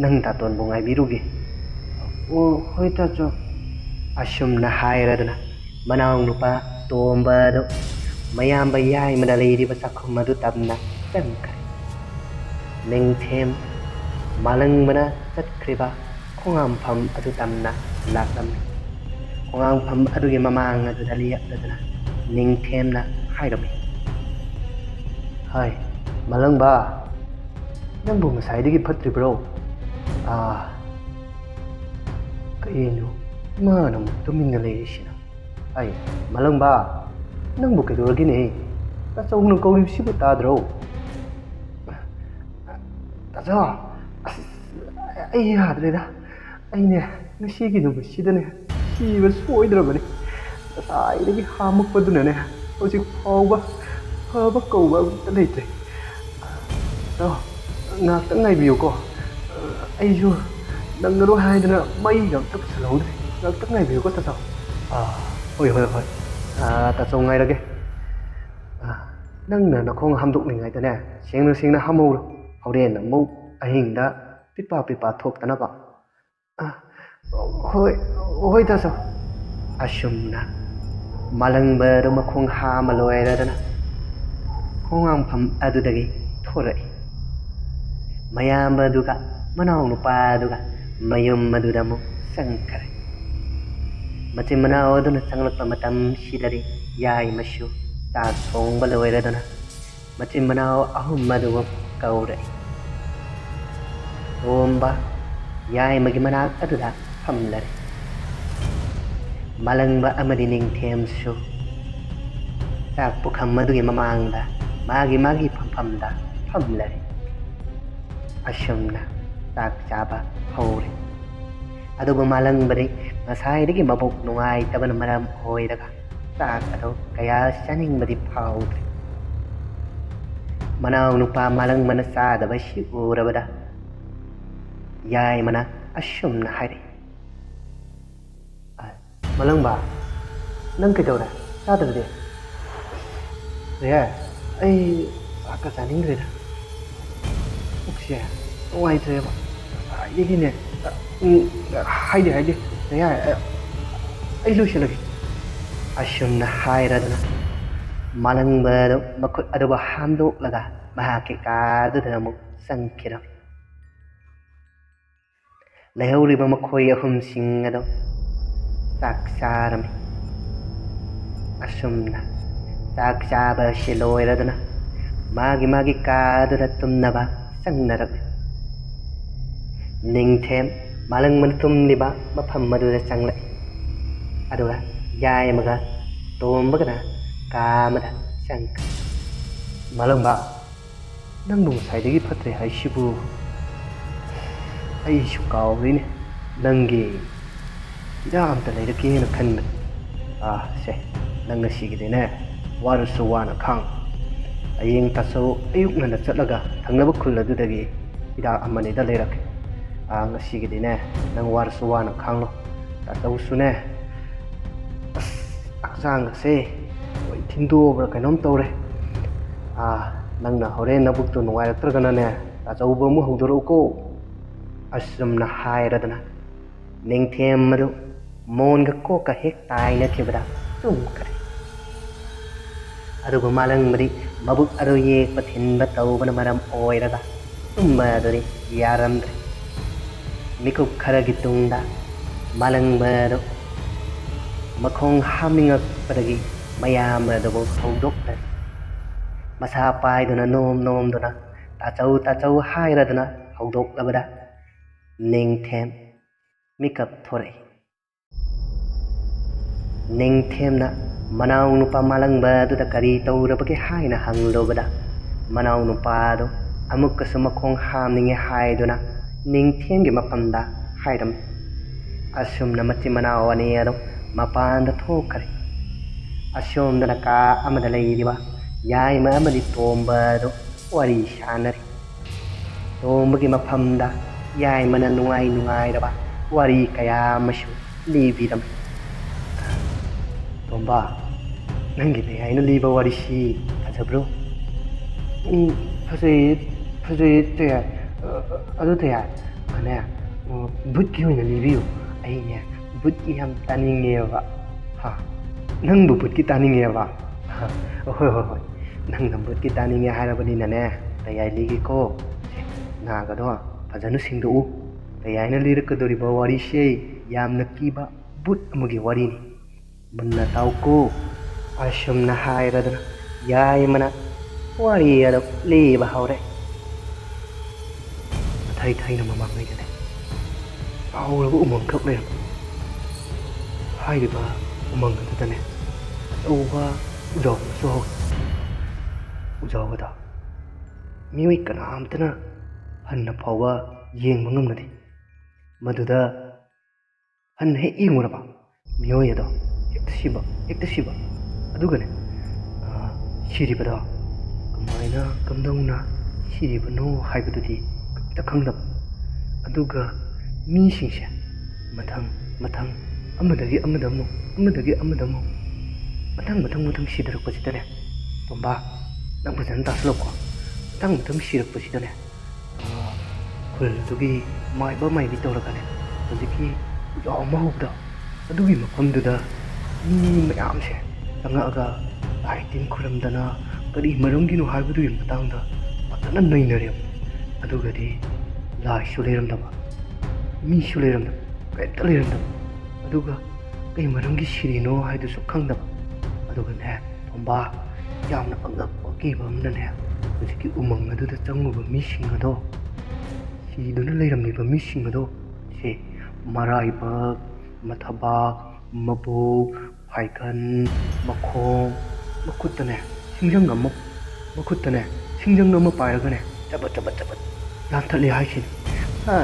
ꯅꯪ ꯗꯥꯇꯣꯟꯕꯨ ꯉꯥꯏꯕꯤꯔꯨꯒꯦ꯫ ꯑꯣ, ꯍꯣꯏ ꯇꯥꯆꯧ꯫ ꯑꯁꯨꯝꯅ ꯍꯥꯏꯔꯗꯨꯅ ꯃꯅꯥꯎ ꯅꯨꯄꯥ ꯇꯣꯝꯕ ꯑꯗꯨ ꯃꯌꯥꯝꯕ ꯌꯥꯏꯃꯅ ꯂꯩꯔꯤꯕ ꯆꯥꯛꯈꯨꯝ ꯑꯗꯨ ꯇꯝꯅ ꯆꯪꯈ꯭ꯔꯦ꯫ ꯅꯤꯡꯊꯦꯝ ꯃꯥꯂꯪꯕꯅ ꯆꯠꯈ꯭ꯔꯤꯕ ꯈꯣꯡꯉꯥꯝꯐꯝ ꯑꯗꯨ ꯇꯝꯅ ꯂꯥꯛꯂꯝꯃꯤ꯫ ꯈꯣꯡꯉꯥꯝꯐꯝ ꯑꯗꯨꯒꯤ ꯃꯃꯥꯡ ꯑꯗꯨꯗ ꯂꯦꯞꯂꯗꯨꯅ ꯅꯤꯡꯊꯦꯝꯅ ꯍꯥꯏꯔꯝꯃꯤ, "ꯍꯥꯏ, ꯃꯥꯂꯪꯕ, ꯅꯪꯕꯨ ꯉꯁꯥꯏꯗꯒꯤ ꯐꯠꯇ꯭ꯔꯤꯕ꯭ꯔꯣ? ꯑꯥ, ꯀꯩꯅꯣ, ꯃꯥꯅ ꯑꯃꯨꯛ ꯇꯨꯃꯤꯟꯅ ꯂꯩꯔꯤꯁꯤꯅ? ꯍꯥꯏ, ꯃꯥꯂꯪꯕ, ꯅꯪꯕꯨ ꯀꯩꯗꯧꯔꯒꯦꯅꯦ? ꯇꯥꯆꯧꯅ ꯀꯧꯔꯤꯕꯁꯤꯕꯨ ꯇꯥꯗ꯭ꯔꯣ?" "ꯇꯥꯆꯧ, ꯑꯁ, ꯑꯩ ꯌꯥꯗ꯭ꯔꯦꯗ꯫ ꯑꯩꯅꯦ, ꯉꯁꯤꯒꯤ ꯅꯨꯃꯤꯠꯁꯤꯗꯅꯦ ꯁꯤꯕ ꯁꯣꯏꯗ꯭ꯔꯕꯅꯤ꯫ ꯉꯁꯥꯏꯗꯒꯤ ꯍꯥꯝꯃꯛꯄꯗꯨꯅꯅꯦ ꯍꯧꯖꯤꯛ ꯐꯥꯎꯕ ꯐꯕ ꯀꯧꯕ ꯑꯝꯇ ꯂꯩꯇ꯭ꯔꯦ꯫ ꯇꯥꯆꯧ, ꯉꯥꯏꯍꯥꯛꯇꯪ ꯉꯥꯏꯕꯤꯌꯨꯀꯣ꯫ ꯑꯩꯁꯨ ꯅꯪꯉꯔꯣꯏ ꯍꯥꯏꯗꯅ ꯃꯩꯒ ꯑꯝꯇ ꯄꯨꯁꯜꯍꯧꯗ꯭ꯔꯦ꯫ ꯉꯥꯏꯍꯥꯛꯇꯪ ꯉꯥꯏꯕꯤꯌꯨꯀꯣ, ꯇꯥꯆꯧ꯫" "ꯑꯥ, ꯍꯣꯏ, ꯍꯣꯏ, ꯍꯣꯏ꯫ ꯑꯥ, ꯇꯥꯆꯧ ꯉꯥꯏꯔꯒꯦ꯫ ꯑꯥ, ꯅꯪꯅ ꯅꯈꯣꯡ ꯍꯥꯝꯗꯣꯛꯂꯤꯉꯩꯗꯅꯦ ꯁꯦꯡꯅ ꯁꯦꯡꯅ ꯍꯥꯝꯍꯧꯔꯣ꯫ ꯍꯣꯔꯦꯟ ꯑꯃꯨꯛ ꯑꯍꯤꯡꯗ ꯄꯤꯠꯄꯥ ꯄꯤꯠꯄꯥ ꯊꯣꯛꯇꯅꯕ꯫" "ꯑꯥ, ꯍꯣꯏ, ꯍꯣꯏ, ꯇꯥꯆꯧ꯫" ꯑꯁꯨꯝꯅ ꯃꯥꯂꯪꯕꯗꯨ ꯃꯈꯣꯡ ꯍꯥꯝꯕ ꯂꯣꯏꯔꯗꯅ ꯈꯣꯡꯉꯥꯡꯐꯝ ꯑꯗꯨꯗꯒꯤ ꯊꯣꯔꯛꯏ꯫ ꯃꯌꯥꯝꯕꯗꯨꯒ ꯃꯅꯥꯎ ꯅꯨꯄꯥꯗꯨꯒ ꯃꯌꯨꯝ ꯑꯗꯨꯗ ꯑꯃꯨꯛ ꯆꯪꯈꯔꯦ꯫ ꯃꯆꯤꯟ ꯃꯅꯥꯎ ꯑꯗꯨꯅ ꯆꯪꯂꯛꯄ ꯃꯇꯝꯁꯤꯗꯗꯤ ꯌꯥꯏꯃꯁꯨ ꯆꯥꯛ ꯊꯣꯡꯕ ꯂꯣꯏꯔꯗꯨꯅ ꯃꯆꯤꯟ ꯃꯅꯥꯎ ꯑꯍꯨꯝ ꯑꯗꯨꯕꯨ ꯀꯧꯔꯛꯏ꯫ ꯇꯣꯝꯕ ꯌꯥꯏꯃꯒꯤ ꯃꯅꯥꯛ ꯑꯗꯨꯗ ꯐꯝꯂꯔꯦ꯫ ꯃꯥꯂꯪꯕ ꯑꯃꯗꯤ ꯅꯤꯡꯊꯦꯝꯁꯨ ꯆꯥꯛ ꯄꯨꯈꯝ ꯑꯗꯨꯒꯤ ꯃꯃꯥꯡꯗ ꯃꯥꯒꯤ ꯃꯥꯒꯤ ꯐꯝꯐꯝꯗ ꯐꯝꯂꯔꯦ꯫ ꯑꯁꯨꯝꯅ ꯆꯥꯛ ꯆꯥꯕ ꯍꯧꯔꯦ꯫ ꯑꯗꯨꯕꯨ ꯃꯥꯂꯪꯕꯗꯤ ꯉꯁꯥꯏꯗꯒꯤ ꯃꯕꯨꯛ ꯅꯨꯡꯉꯥꯏꯇꯕꯅ ꯃꯔꯝ ꯑꯣꯏꯔꯒ ꯆꯥꯛ ꯑꯗꯨ ꯀꯌꯥ ꯆꯥꯅꯤꯡꯕꯗꯤ ꯐꯥꯎꯗ꯭ꯔꯦ꯫ ꯃꯅꯥꯎ ꯅꯨꯄꯥ ꯃꯥꯂꯪꯕꯅ ꯆꯥꯗꯕꯁꯤ ꯎꯔꯕꯗ ꯌꯥꯏꯃꯅ ꯑꯁꯨꯝꯅ ꯍꯥꯏꯔꯛꯏ, "ꯑ, ꯃꯥꯂꯪꯕ, ꯅꯪ ꯀꯩꯗꯧꯔꯦ? ꯆꯥꯗꯕꯗꯤ?" ꯗꯌꯥ, ꯑꯩ ꯆꯥꯛꯀ ꯆꯥꯅꯤꯡꯗ꯭ꯔꯦꯗ꯫ ꯄꯨꯛꯁꯦ ꯅꯨꯡꯉꯥꯏꯇ꯭ꯔꯦꯕ꯫ ꯉꯁꯥꯏꯗꯒꯤꯅꯦ꯫ ꯎꯝ, ꯍꯥꯏꯗꯦ, ꯍꯥꯏꯗꯦ꯫ ꯗꯌꯥ, ꯑꯩ ꯂꯣꯏꯁꯤꯜꯂꯒꯦ꯫ ꯑꯁꯨꯝꯅ ꯍꯥꯏꯔꯗꯨꯅ ꯃꯥꯂꯪꯕꯗꯨ ꯃꯈꯨꯠ ꯑꯗꯨꯕꯨ ꯍꯥꯝꯗꯣꯛꯂꯒ ꯃꯍꯥꯛꯀꯤ ꯀꯥꯗꯨꯗ ꯑꯃꯨꯛ ꯆꯪꯈꯤꯔꯝꯃꯤ꯫ ꯂꯩꯍꯧꯔꯤꯕ ꯃꯈꯣꯏ ꯑꯍꯨꯝꯁꯤꯡ ꯑꯗꯨ ꯆꯥꯛ ꯆꯥꯔꯝꯃꯤ꯫ ꯑꯁꯨꯝꯅ ꯆꯥꯛ ꯆꯥꯕ ꯑꯁꯤ ꯂꯣꯏꯔꯗꯨꯅ ꯃꯥꯒꯤ ꯃꯥꯒꯤ ꯀꯥꯗꯨꯗ ꯇꯨꯝꯅꯕ ꯆꯪꯅꯔꯛꯂꯤ꯫ ꯅꯤꯡꯊꯦꯝ ꯃꯥꯂꯪꯕꯅ ꯇꯨꯝꯂꯤꯕ ꯃꯐꯝ ꯑꯗꯨꯗ ꯆꯪꯂꯛꯏ꯫ ꯑꯗꯨꯒ ꯌꯥꯏꯃꯒ ꯇꯣꯝꯕꯒꯅ ꯀꯥ ꯑꯃꯗ ꯆꯪꯈ꯭ꯔꯦ꯫ ꯃꯥꯂꯪꯕ, ꯅꯪꯕꯨ ꯉꯁꯥꯏꯗꯒꯤ ꯐꯠꯇ꯭ꯔꯦ ꯍꯥꯏꯁꯤꯕꯨ? ꯑꯩꯁꯨ ꯀꯥꯎꯔꯤꯅꯦ꯫ ꯅꯪꯒꯤ ꯍꯤꯗꯥꯛ ꯑꯝꯇ ꯂꯩꯔꯛꯀꯦꯅ ꯈꯟꯕꯅꯤ꯫ ꯑꯥ, ꯁꯦ, ꯅꯪ ꯉꯁꯤꯒꯤꯗꯤꯅꯦ, ꯋꯥꯔꯁꯨ ꯋꯥꯅ ꯈꯥꯡ꯫ ꯍꯌꯦꯡ ꯇꯥꯆꯧ ꯑꯌꯨꯛ ꯉꯟꯅ ꯆꯠꯂꯒ ꯊꯪꯅꯕ ꯈꯨꯜ ꯑꯗꯨꯗꯒꯤ ꯍꯤꯗꯥꯛ ꯑꯃꯅꯤꯗ ꯂꯩꯔꯛꯀꯦ꯫ ꯑꯥ, ꯉꯁꯤꯒꯤꯗꯤꯅꯦ, ꯅꯪ ꯋꯥꯔꯁꯨ ꯋꯥꯅ ꯈꯥꯡꯂꯣ꯫ ꯇꯥꯆꯧꯁꯨꯅꯦ, ꯑꯁ, ꯍꯛꯆꯥꯡꯒꯁꯦ ꯂꯣꯏ ꯊꯤꯟꯗꯣꯛꯑꯕ꯭ꯔꯥ ꯀꯩꯅꯣꯝ ꯇꯧꯔꯦ꯫ ꯑꯥ, ꯅꯪꯅ ꯍꯣꯔꯦꯟ ꯅꯕꯨꯛꯇꯣ ꯅꯨꯡꯉꯥꯏꯔꯛꯇ꯭ꯔꯒꯅꯅꯦ, ꯇꯥꯆꯧꯕꯨ ꯑꯃꯨꯛ ꯍꯧꯗꯣꯔꯛꯎꯀꯣ꯫ ꯑꯁꯨꯝꯅ ꯍꯥꯏꯔꯗꯅ ꯅꯤꯡꯊꯦꯝ ꯑꯗꯨ ꯃꯣꯟꯒ ꯀꯣꯛꯀ ꯍꯦꯛ ꯇꯥꯏꯅꯈꯤꯕꯗ ꯇꯨꯝꯈ꯭ꯔꯦ꯫ ꯑꯗꯨꯕꯨ ꯃꯥꯂꯪꯕꯗꯤ ꯃꯕꯨꯛ ꯑꯗꯨ ꯌꯦꯛꯄ ꯊꯤꯟꯕ ꯇꯧꯕꯅ ꯃꯔꯝ ꯑꯣꯏꯔꯒ ꯇꯨꯝꯕ ꯑꯗꯨꯗꯤ ꯌꯥꯔꯝꯗ꯭ꯔꯦ꯫ ꯃꯤꯀꯨꯞ ꯈꯔꯒꯤ ꯇꯨꯡꯗ ꯃꯥꯂꯪꯕ ꯑꯗꯨ ꯃꯈꯣꯡ ꯍꯥꯝꯅꯤꯡꯉꯛꯄꯗꯒꯤ ꯃꯌꯥꯝ ꯑꯗꯨꯕꯨ ꯍꯧꯗꯣꯛꯅꯔꯤ꯫ ꯃꯁꯥ ꯄꯥꯏꯗꯨꯅ ꯅꯣꯝ ꯅꯣꯝꯗꯨꯅ ꯇꯥꯆꯧ ꯇꯥꯆꯧ ꯍꯥꯏꯔꯗꯨꯅ ꯍꯧꯗꯣꯛꯂꯕꯗ ꯅꯤꯡꯊꯦꯝ ꯃꯤꯀꯞ ꯊꯣꯔꯛꯏ꯫ ꯅꯤꯡꯊꯦꯝꯅ ꯃꯅꯥꯎ ꯅꯨꯄꯥ ꯃꯥꯂꯪꯕ ꯑꯗꯨꯗ ꯀꯔꯤ ꯇꯧꯔꯕꯒꯦ ꯍꯥꯏꯅ ꯍꯪꯂꯨꯕꯗ, ꯃꯅꯥꯎ ꯅꯨꯄꯥ ꯑꯗꯨ ꯑꯃꯨꯛꯀꯁꯨ ꯃꯈꯣꯡ ꯍꯥꯝꯅꯤꯡꯉꯦ ꯍꯥꯏꯗꯨꯅ ꯅꯤꯡꯊꯦꯝꯒꯤ ꯃꯐꯝꯗ ꯍꯥꯏꯔꯝꯃꯤ꯫ ꯑꯁꯨꯝꯅ ꯃꯆꯤꯟ ꯃꯅꯥꯎ ꯑꯅꯤ ꯑꯗꯨ ꯃꯄꯥꯟꯗ ꯊꯣꯛꯈ꯭ꯔꯦ꯫ ꯑꯁꯣꯝꯗꯅ ꯀꯥ ꯑꯃꯗ ꯂꯩꯔꯤꯕ ꯌꯥꯏꯃ ꯑꯃꯗꯤ ꯇꯣꯝꯕ ꯑꯗꯨ ꯋꯥꯔꯤ ꯁꯥꯟꯅꯔꯤ꯫ ꯇꯣꯝꯕꯒꯤ ꯃꯐꯝꯗ ꯌꯥꯏꯃꯅ ꯅꯨꯡꯉꯥꯏ ꯅꯨꯡꯉꯥꯏꯔꯕ ꯋꯥꯔꯤ ꯀꯌꯥ ꯑꯃꯁꯨ ꯂꯤꯕꯤꯔꯝꯃꯤ꯫ ꯇꯣꯝꯕ, ꯅꯪꯒꯤ ꯇꯌꯥꯏꯅ ꯂꯤꯕ ꯋꯥꯔꯤꯁꯤ ꯐꯖꯕ꯭ꯔꯣ? ꯎꯝ, ꯐꯖꯩꯌꯦ, ꯐꯖꯩꯌꯦ ꯇꯌꯥꯏ꯫ ꯑ, ꯑꯗꯨ ꯇꯌꯥꯏ, ꯑꯅꯦ, ꯎꯝ, ꯚꯨꯠꯀꯤ ꯑꯣꯏꯅ ꯂꯤꯕꯤꯌꯨ꯫ ꯑꯩꯅꯦ, ꯚꯨꯠꯀꯤ ꯌꯥꯝ ꯇꯥꯅꯤꯡꯉꯦꯕ꯫ ꯍꯥ? ꯅꯪꯕꯨ ꯚꯨꯠꯀꯤ ꯇꯥꯅꯤꯡꯉꯦꯕ? ꯍꯥ? ꯍꯣꯏ, ꯍꯣꯏ, ꯍꯣꯏ꯫ ꯅꯪꯅ ꯚꯨꯠꯀꯤ ꯇꯥꯅꯤꯡꯉꯦ ꯍꯥꯏꯔꯕꯅꯤꯅꯅꯦ, ꯇꯌꯥꯏ ꯂꯤꯒꯦꯀꯣ꯫ ꯁꯦ, ꯅꯥꯒꯗꯣ ꯐꯖꯅ ꯁꯦꯡꯗꯣꯛꯎ꯫ ꯇꯌꯥꯏꯅ ꯂꯤꯔꯛꯀꯗꯧꯔꯤꯕ ꯋꯥꯔꯤꯁꯦ ꯌꯥꯝꯅ ꯀꯤꯕ ꯚꯨꯠ ꯑꯃꯒꯤ ꯋꯥꯔꯤꯅꯤ꯫ ꯃꯨꯟꯅ ꯇꯥꯎꯀꯣ꯫ ꯑꯁꯨꯝꯅ ꯍꯥꯏꯔꯗꯨꯅ ꯌꯥꯏꯃꯅ ꯋꯥꯔꯤ ꯑꯗꯨ ꯂꯤꯕ ꯍꯧꯔꯦ꯫ ꯃꯊꯥꯏ ꯊꯥꯏꯅ ꯃꯃꯥꯡꯉꯩꯗꯅꯦ, ꯆꯥꯎꯔꯕ ꯎꯃꯪ ꯈꯛ ꯂꯩꯔꯝꯃꯤ꯫ ꯍꯥꯏꯔꯤꯕ ꯎꯃꯪ ꯑꯗꯨꯗꯅꯦ, ꯑꯆꯧꯕ ꯎꯖꯥꯎ ꯑꯃꯁꯨ ꯍꯧꯋꯤ꯫ ꯎꯖꯥꯎ ꯑꯗꯣ ꯃꯤꯑꯣꯏ ꯀꯅꯥꯝꯇꯅ ꯍꯟꯅ ꯐꯥꯎꯕ ꯌꯦꯡꯕ ꯉꯝꯅꯗꯦ꯫ ꯃꯗꯨꯗ ꯍꯟꯅ ꯍꯦꯛ ꯌꯦꯡꯉꯨꯔꯕ, ꯃꯤꯑꯣꯏ ꯑꯗꯣ ꯍꯦꯛꯇ ꯁꯤꯕ, ꯍꯦꯛꯇ ꯁꯤꯕ꯫ ꯑꯗꯨꯒꯅꯦ, ꯑ, ꯁꯤꯔꯤꯕꯗꯣ ꯀꯃꯥꯏꯅ, ꯀꯝꯗꯧꯅ ꯁꯤꯔꯤꯕꯅꯣ ꯍꯥꯏꯕꯗꯨꯗꯤ ꯀꯔꯤꯝꯇ ꯈꯪꯗꯕ꯫ ꯑꯗꯨꯒ ꯃꯤꯁꯤꯡꯁꯦ ꯃꯊꯪ ꯃꯊꯪ, ꯑꯃꯗꯒꯤ ꯑꯃꯗ ꯑꯃꯨꯛ, ꯑꯃꯗꯒꯤ ꯑꯃꯗ ꯑꯃꯨꯛ, ꯃꯊꯪ ꯃꯊꯪ ꯃꯊꯪ ꯁꯤꯊꯔꯛꯄꯁꯤꯗꯅꯦ, ꯇꯣꯝꯕ, ꯅꯪ ꯐꯖꯅ ꯇꯥꯁꯜꯂꯣꯀꯣ, ꯃꯊꯪ ꯃꯊꯪ ꯁꯤꯔꯛꯄꯁꯤꯗꯅꯦ, ꯈꯨꯜꯗꯨꯒꯤ ꯃꯥꯏꯕ ꯃꯥꯏꯕꯤ ꯇꯧꯔꯒꯅꯦ, ꯍꯧꯖꯤꯛꯀꯤ ꯎꯖꯥꯎ ꯑꯃ ꯍꯧꯕꯗꯣ, ꯑꯗꯨꯒꯤ ꯃꯐꯝꯗꯨꯗ ꯃꯤ ꯃꯌꯥꯝꯁꯦ ꯆꯪꯉꯛꯑꯒ ꯂꯥꯏ ꯇꯤꯟ ꯈꯨꯔꯝꯗꯅ, ꯀꯔꯤ ꯃꯔꯝꯒꯤꯅꯣ ꯍꯥꯏꯕꯗꯨꯒꯤ ꯃꯇꯥꯡꯗ ꯐꯖꯅ ꯅꯩꯅꯔꯦꯕ꯫ ꯑꯗꯨꯒꯗꯤ ꯂꯥꯏꯁꯨ ꯂꯩꯔꯝꯗꯕ, ꯃꯤꯁꯨ ꯂꯩꯔꯝꯗꯕ, ꯀꯔꯤꯝꯇ ꯂꯩꯔꯝꯗꯕ꯫ ꯑꯗꯨꯒ ꯀꯩ ꯃꯔꯝꯒꯤ ꯁꯤꯔꯤꯅꯣ ꯍꯥꯏꯗꯨꯁꯨ ꯈꯪꯗꯕ꯫ ꯑꯗꯨꯒꯅꯦ, ꯇꯣꯝꯕ, ꯌꯥꯝꯅ ꯑꯉꯛꯄ ꯑꯀꯤꯕ ꯑꯃꯅꯅꯦ, ꯍꯧꯖꯤꯛꯀꯤ ꯎꯃꯪ ꯑꯗꯨꯗ ꯆꯪꯉꯨꯕ ꯃꯤꯁꯤꯡ ꯑꯗꯣ, ꯁꯤꯗꯨꯅ ꯂꯩꯔꯝꯂꯤꯕ ꯃꯤꯁꯤꯡ ꯑꯗꯣ, ꯁꯦ, ꯃꯔꯥꯏꯕꯛ, ꯃꯊꯕꯥꯛ, ꯃꯕꯨꯛ, ꯐꯥꯏꯒꯟ, ꯃꯈꯣꯡ, ꯃꯈꯨꯠꯇꯅꯦ, ꯁꯤꯡꯖꯪ ꯑꯃ, ꯃꯈꯨꯠꯇꯅꯦ, ꯁꯤꯡꯖꯪ ꯑꯃ ꯄꯥꯏꯔꯒꯅꯦ, ꯆꯕꯠ ꯆꯕꯠ ꯆꯕꯠ ꯂꯥꯟꯊꯠꯂꯦ ꯍꯥꯏꯁꯤꯅꯤ꯫ ꯍꯥ?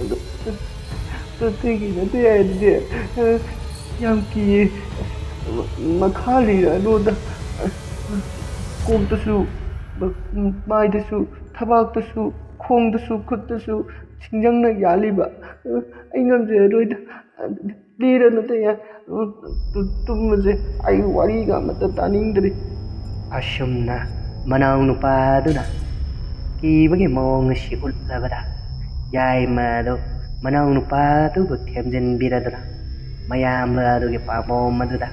ꯑꯗꯨ, ꯑꯗꯨ ꯑꯇꯩꯒꯤ ꯅꯠꯇꯦ ꯍꯥꯏꯗꯨꯗꯤ꯫ ꯌꯥꯝ ꯀꯤꯌꯦ꯫ ꯃꯈꯥ ꯂꯤꯔꯛꯑꯅꯨꯗ꯫ ꯀꯣꯛꯇꯁꯨ, ꯃꯥꯏꯗꯁꯨ, ꯊꯕꯥꯛꯇꯁꯨ, ꯈꯣꯡꯗꯁꯨ, ꯈꯨꯠꯇꯁꯨ ꯁꯤꯡꯖꯪꯅ ꯌꯥꯜꯂꯤꯕ꯫ ꯑꯩ ꯉꯝꯖꯔꯔꯣꯏꯗ꯫ ꯂꯤꯔꯅꯨꯗ ꯌꯥ-, ꯇꯨ-, ꯇꯨꯝꯃꯁꯦ, ꯑꯩ ꯋꯥꯔꯤꯒ ꯑꯃꯠꯇ ꯇꯥꯅꯤꯡꯗ꯭ꯔꯤ꯫ ꯑꯁꯨꯝꯅ ꯃꯅꯥꯎ ꯅꯨꯄꯥꯗꯨꯅ ꯀꯤꯕꯒꯤ ꯃꯑꯣꯡ ꯑꯁꯤ ꯎꯠꯂꯕꯗ, ꯌꯥꯏꯃ ꯑꯗꯨ ꯃꯅꯥꯎ ꯅꯨꯄꯥꯗꯨꯕꯨ ꯊꯦꯝꯖꯤꯟꯕꯤꯔꯗꯨꯅ ꯃꯌꯥꯝꯕ ꯑꯗꯨꯒꯤ ꯄꯥꯝꯕꯣꯝ ꯑꯗꯨꯗ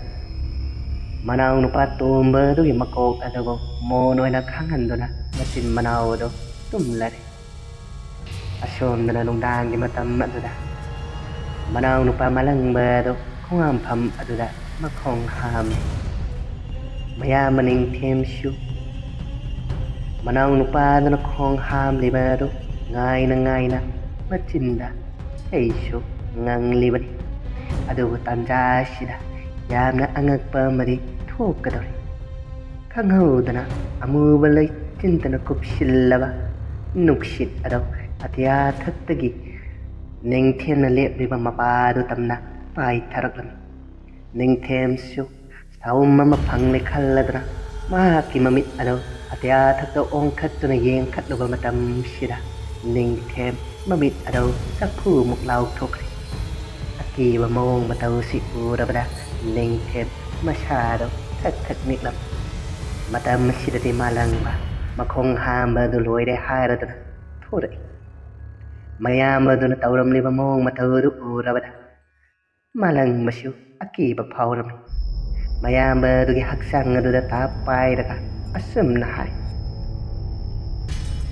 ꯃꯅꯥꯎ ꯅꯨꯄꯥ ꯇꯣꯝꯕ ꯑꯗꯨꯒꯤ ꯃꯀꯣꯛ ꯑꯗꯨꯕꯨ ꯃꯣꯟ ꯑꯣꯏꯅ ꯈꯥꯡꯍꯟꯗꯨꯅ ꯃꯆꯤꯟ ꯃꯅꯥꯎ ꯑꯗꯨ ꯇꯨꯝꯂꯔꯦ꯫ ꯑꯁꯣꯝꯗꯅ ꯅꯨꯡꯗꯥꯡꯒꯤ ꯃꯇꯝ ꯑꯗꯨꯗ ꯃꯅꯥꯎ ꯅꯨꯄꯥ ꯃꯥꯂꯪꯕ ꯑꯗꯨ ꯈꯣꯡꯍꯥꯝꯐꯝ ꯑꯗꯨꯗ ꯃꯈꯣꯡ ꯍꯥꯝꯂꯤ꯫ ꯃꯌꯥꯝꯕ ꯅꯤꯡꯊꯦꯝꯁꯨ ꯃꯅꯥꯎ ꯅꯨꯄꯥꯗꯨꯅ ꯈꯣꯡ ꯍꯥꯝꯂꯤꯕ ꯑꯗꯨ ꯉꯥꯏꯅ ꯉꯥꯏꯅ ꯃꯆꯤꯟꯗ ꯏꯁꯩꯁꯨ ꯉꯪꯂꯤꯕꯅꯤ꯫ ꯑꯗꯨꯕꯨ ꯇꯥꯟꯖꯥ ꯑꯁꯤꯗ ꯌꯥꯝꯅ ꯑꯉꯛꯄ ꯑꯃꯗꯤ ꯊꯣꯛꯀꯗꯧꯔꯤ꯫ ꯈꯪꯍꯧꯗꯅ ꯑꯃꯨꯕ ꯂꯩꯆꯤꯟꯗꯅ ꯀꯨꯞꯁꯤꯜꯂꯕ ꯅꯨꯡꯁꯤꯠ ꯑꯗꯨ ꯑꯇꯤꯌꯥ ꯊꯛꯇꯒꯤ ꯅꯤꯡꯊꯦꯝꯅ ꯂꯦꯞꯂꯤꯕ ꯃꯄꯥꯗꯨ ꯇꯝꯅ ꯄꯥꯏꯊꯔꯛꯂꯝꯃꯤ꯫ ꯅꯤꯡꯊꯦꯝꯁꯨ ꯁꯥꯎꯝ ꯑꯃ ꯐꯪꯂꯦ ꯈꯜꯂꯗꯨꯅ ꯃꯍꯥꯛꯀꯤ ꯃꯃꯤꯠ ꯑꯗꯨ ꯑꯇꯤꯌꯥ ꯊꯛꯇ ꯑꯣꯟꯈꯠꯇꯨꯅ ꯌꯦꯡꯈꯠꯂꯨꯕ ꯃꯇꯝꯁꯤꯗ ꯅꯤꯡꯊꯦꯝ ꯃꯃꯤꯠ ꯑꯗꯨ ꯆꯐꯨꯃꯨꯛ ꯂꯥꯎꯊꯣꯛꯈ꯭ꯔꯦ꯫ ꯑꯀꯤꯕ ꯃꯑꯣꯡ ꯃꯇꯧꯁꯤ ꯎꯔꯕꯗ ꯅꯤꯡꯊꯦꯝ ꯃꯁꯥꯗꯨ ꯊꯛ ꯊꯛ ꯅꯤꯛꯂꯝꯃꯤ꯫ ꯃꯇꯝ ꯑꯁꯤꯗꯗꯤ ꯃꯥꯂꯪꯕ ꯃꯈꯣꯡ ꯍꯥꯝꯕ ꯑꯗꯨ ꯂꯣꯏꯔꯦ ꯍꯥꯏꯔꯗꯨꯅ ꯊꯣꯔꯛꯏ꯫ ꯃꯌꯥꯝꯕ ꯑꯗꯨꯅ ꯇꯧꯔꯝꯂꯤꯕ ꯃꯑꯣꯡ ꯃꯇꯧ ꯑꯗꯨ ꯎꯔꯕꯗ ꯃꯥꯂꯪꯕꯁꯨ ꯑꯀꯤꯕ ꯐꯥꯎꯔꯝꯃꯤ꯫ ꯃꯌꯥꯝꯕ ꯑꯗꯨꯒꯤ ꯍꯛꯆꯥꯡ ꯑꯗꯨꯗ ꯇꯥꯞ ꯄꯥꯏꯔꯒ ꯑꯁꯨꯝꯅ ꯍꯥꯏ,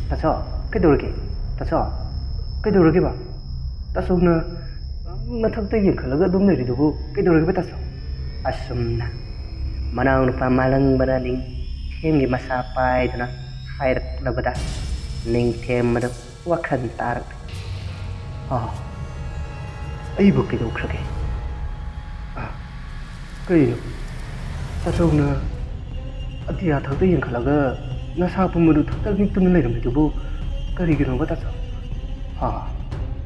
"ꯇꯥꯆꯧ, ꯀꯩꯗꯧꯔꯒꯦ? ꯇꯥꯆꯧ, ꯀꯩꯗꯧꯔꯒꯦꯕ? ꯇꯥꯆꯧꯅ ꯃꯊꯛꯇ ꯌꯦꯡꯈꯠꯂꯒ ꯑꯗꯨꯝ ꯂꯩꯔꯤꯗꯨꯕꯨ ꯀꯩꯗꯧꯔꯒꯦꯕ, ꯇꯥꯆꯧ?" ꯑꯁꯨꯝꯅ ꯃꯅꯥꯎꯅꯨꯄꯥ ꯃꯥꯂꯪꯕꯅ ꯅꯤꯡꯊꯦꯝꯒꯤ ꯃꯁꯥ ꯄꯥꯏꯗꯨꯅ ꯍꯥꯏꯔꯛꯂꯕꯗ ꯅꯤꯡꯊꯦꯝ ꯑꯗꯨ ꯋꯥꯈꯜ ꯇꯥꯔꯛꯂꯦ꯫ "ꯑꯥ, ꯑꯩꯕꯨ ꯀꯩꯗꯧꯈ꯭ꯔꯒꯦ? ꯑꯥ, ꯀꯩꯅꯣ? ꯇꯥꯆꯧꯅ ꯑꯇꯤꯌꯥ ꯊꯛꯇ ꯌꯦꯡꯈꯠꯂꯒ ꯅꯁꯥ ꯄꯨꯝꯕꯗꯨ ꯊꯛꯇ ꯅꯤꯛꯇꯨꯅ ꯂꯩꯔꯝꯃꯤꯗꯨꯕꯨ ꯀꯔꯤꯒꯤꯅꯣꯕ, ꯇꯥꯆꯧ?" "ꯑꯥ,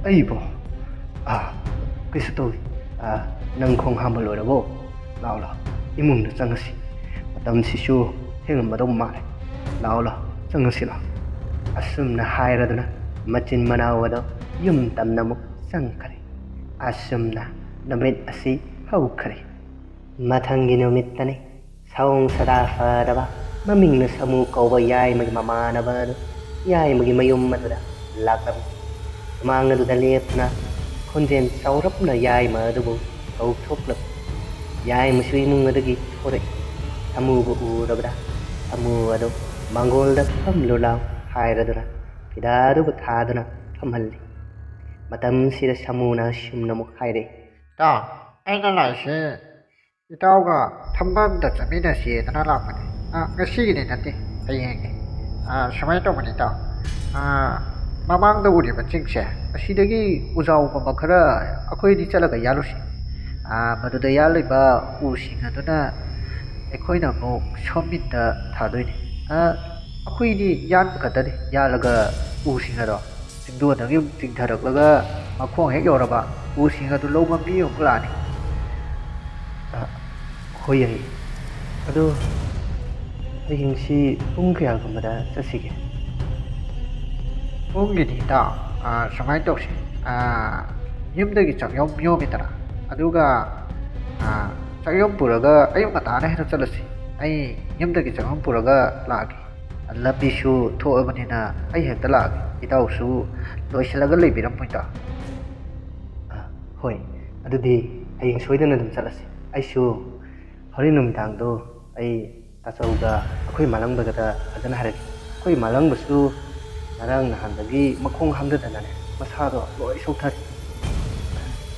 ꯑꯩꯕꯣ? ꯑꯥ, ꯀꯩꯁꯨ ꯇꯧꯗꯦ꯫ ꯑꯥ, ꯅꯪ ꯈꯣꯡ ꯍꯥꯝꯕ ꯂꯣꯏꯔꯕꯣ? ꯂꯥꯛꯑꯣ, ꯂꯥꯛꯑꯣ, ꯏꯃꯨꯡꯗ ꯆꯪꯉꯁꯤ꯫ ꯃꯇꯝꯁꯤꯁꯨ ꯊꯦꯡꯂꯝꯃꯗꯧ ꯃꯥꯜꯂꯦ꯫ ꯂꯥꯛꯑꯣ, ꯂꯥꯛꯑꯣ, ꯆꯪꯉꯁꯤ, ꯂꯥꯛꯑꯣ꯫" ꯑꯁꯨꯝꯅ ꯍꯥꯏꯔꯗꯨꯅ ꯃꯆꯤꯟ ꯃꯅꯥꯎ ꯑꯗꯨ ꯌꯨꯝ ꯇꯝꯅ ꯑꯃꯨꯛ ꯆꯪꯈꯔꯦ꯫ ꯑꯁꯨꯝꯅ ꯅꯨꯃꯤꯠ ꯑꯁꯤ ꯍꯧꯈ꯭ꯔꯦ꯫ ꯃꯊꯪꯒꯤ ꯅꯨꯃꯤꯠꯇꯅꯤ ꯁꯑꯣꯡ ꯁꯥꯗꯥ ꯐꯗꯕ, ꯃꯃꯤꯡꯅ ꯁꯥꯃꯨ ꯀꯧꯕ ꯌꯥꯏꯃꯒꯤ ꯃꯃꯥꯟꯅꯕ ꯑꯗꯨ ꯌꯥꯏꯃꯒꯤ ꯃꯌꯨꯝ ꯑꯗꯨꯗ ꯂꯥꯛꯂꯝꯃꯤ꯫ ꯁꯨꯃꯥꯡ ꯑꯗꯨꯗ ꯂꯦꯞꯇꯨꯅ ꯈꯣꯟꯖꯦꯜ ꯆꯥꯎꯔꯞꯅ ꯌꯥꯏꯃ ꯑꯗꯨꯕꯨ ꯀꯧꯊꯣꯛꯂꯝꯃꯤ꯫ ꯌꯥꯏꯃꯁꯨ ꯏꯃꯨꯡ ꯑꯗꯨꯒꯤ ꯊꯣꯔꯛꯏ꯫ ꯁꯥꯃꯨꯕꯨ ꯎꯔꯕꯗ ꯁꯥꯃꯨ ꯑꯗꯨ ꯃꯥꯡꯒꯣꯜꯗ ꯐꯝꯂꯨ ꯂꯥꯎ ꯍꯥꯏꯔꯗꯨꯅ ꯐꯤꯗꯥ ꯑꯗꯨꯕꯨ ꯊꯥꯗꯨꯅ ꯐꯝꯍꯜꯂꯤ꯫ ꯃꯇꯝꯁꯤꯗ ꯁꯥꯃꯨꯅ ꯑꯁꯨꯝꯅ ꯑꯃꯨꯛ ꯍꯥꯏꯔꯛꯏ꯫ ꯏꯇꯥꯎ, ꯑꯩꯅ ꯂꯥꯛꯏꯁꯦ ꯏꯇꯥꯎꯒ ꯊꯕꯛ ꯑꯝꯇ ꯆꯠꯃꯤꯟꯅꯁꯦꯗꯅ ꯂꯥꯛꯄꯅꯤ꯫ ꯑ, ꯉꯁꯤꯒꯤꯗꯤ ꯅꯠꯇꯦ, ꯍꯌꯦꯡꯅꯤ꯫ ꯑ, ꯁꯨꯃꯥꯏꯅ ꯇꯧꯕꯅꯤ ꯏꯇꯥꯎ꯫ ꯑ, ꯃꯃꯥꯡꯗ ꯎꯔꯤꯕ ꯆꯤꯡꯁꯦ, ꯑꯁꯤꯗꯒꯤ ꯎꯖꯥꯎ ꯄꯝꯕ ꯈꯔ ꯑꯩꯈꯣꯏ ꯑꯅꯤ ꯆꯠꯂꯒ ꯌꯥꯜꯂꯨꯁꯤ꯫ ꯑ, ꯃꯗꯨꯗ ꯌꯥꯜꯂꯤꯕ ꯎꯁꯤꯡ ꯑꯗꯨꯅ ꯑꯩꯈꯣꯏꯅ ꯑꯃꯨꯛ ꯁꯣꯝ ꯃꯤꯠꯇ ꯊꯥꯗꯣꯏꯅꯤ꯫ ꯑ, ꯑꯩꯈꯣꯏꯗꯤ ꯌꯥꯟꯕ ꯈꯛꯇꯅꯤ, ꯌꯥꯜꯂꯒ ꯎꯁꯤꯡ ꯑꯗꯣ ꯆꯤꯡꯗꯣꯟꯗꯒꯤ ꯑꯃꯨꯛ ꯆꯤꯡꯊꯔꯛꯂꯒ ꯃꯈꯣꯡ ꯍꯦꯛ ꯌꯧꯔꯕ ꯎꯁꯤꯡ ꯑꯗꯨ ꯂꯧ ꯃꯄꯤ ꯑꯃꯨꯛ ꯂꯥꯛꯑꯅꯤ꯫ ꯑ, ꯍꯣꯏ, ꯌꯥꯏꯌꯦ꯫ ꯑꯗꯣ ꯍꯌꯦꯡꯁꯤ ꯄꯨꯡ ꯀꯌꯥꯒꯨꯝꯕꯗ ꯆꯠꯁꯤꯒꯦ? ꯄꯨꯡꯒꯤꯗꯤ ꯏꯇꯥꯎ, ꯑ, ꯁꯨꯃꯥꯏꯅ ꯇꯧꯁꯤ꯫ ꯑ, ꯌꯨꯝꯗꯒꯤ ꯆꯥꯛꯌꯣꯝ ꯌꯣꯝꯃꯤꯗꯅ, ꯑꯗꯨꯒ, ꯑ, ꯆꯥꯛꯌꯣꯝ ꯄꯨꯔꯒ ꯑꯌꯨꯛ ꯉꯟꯇꯥꯅ ꯍꯦꯛꯇ ꯆꯠꯂꯁꯤ꯫ ꯑꯩ ꯌꯨꯝꯗꯒꯤ ꯆꯥꯛꯌꯣꯝ ꯄꯨꯔꯒ ꯂꯥꯛꯑꯒꯦ꯫ ꯂꯝꯕꯤꯁꯨ ꯊꯣꯛꯑꯕꯅꯤꯅ ꯑꯩ ꯍꯦꯛꯇ ꯂꯥꯛꯑꯒꯦ꯫ ꯏꯇꯥꯎꯁꯨ ꯂꯣꯏꯁꯤꯜꯂꯒ ꯂꯩꯕꯤꯔꯝꯃꯣ ꯏꯇꯥꯎ꯫ ꯑ, ꯍꯣꯏ, ꯑꯗꯨꯗꯤ ꯍꯌꯦꯡ ꯁꯣꯏꯗꯅ ꯑꯗꯨꯝ ꯆꯠꯂꯁꯤ꯫ ꯑꯩꯁꯨ ꯍꯣꯔꯦꯟ ꯅꯨꯃꯤꯗꯥꯡꯗꯣ ꯑꯩ ꯇꯥꯆꯧꯒ ꯑꯩꯈꯣꯏ ꯃꯥꯂꯪꯕꯒꯗ ꯐꯖꯅ ꯍꯥꯏꯔꯛꯀꯦ꯫ ꯑꯩꯈꯣꯏ ꯃꯥꯂꯪꯕꯁꯨ ꯉꯔꯥꯡ ꯅꯍꯥꯟꯗꯒꯤ ꯃꯈꯣꯡ ꯍꯥꯝꯊꯗꯅꯅꯦ, ꯃꯁꯥꯗꯣ ꯂꯣꯏ ꯁꯣꯛꯊꯔꯦ꯫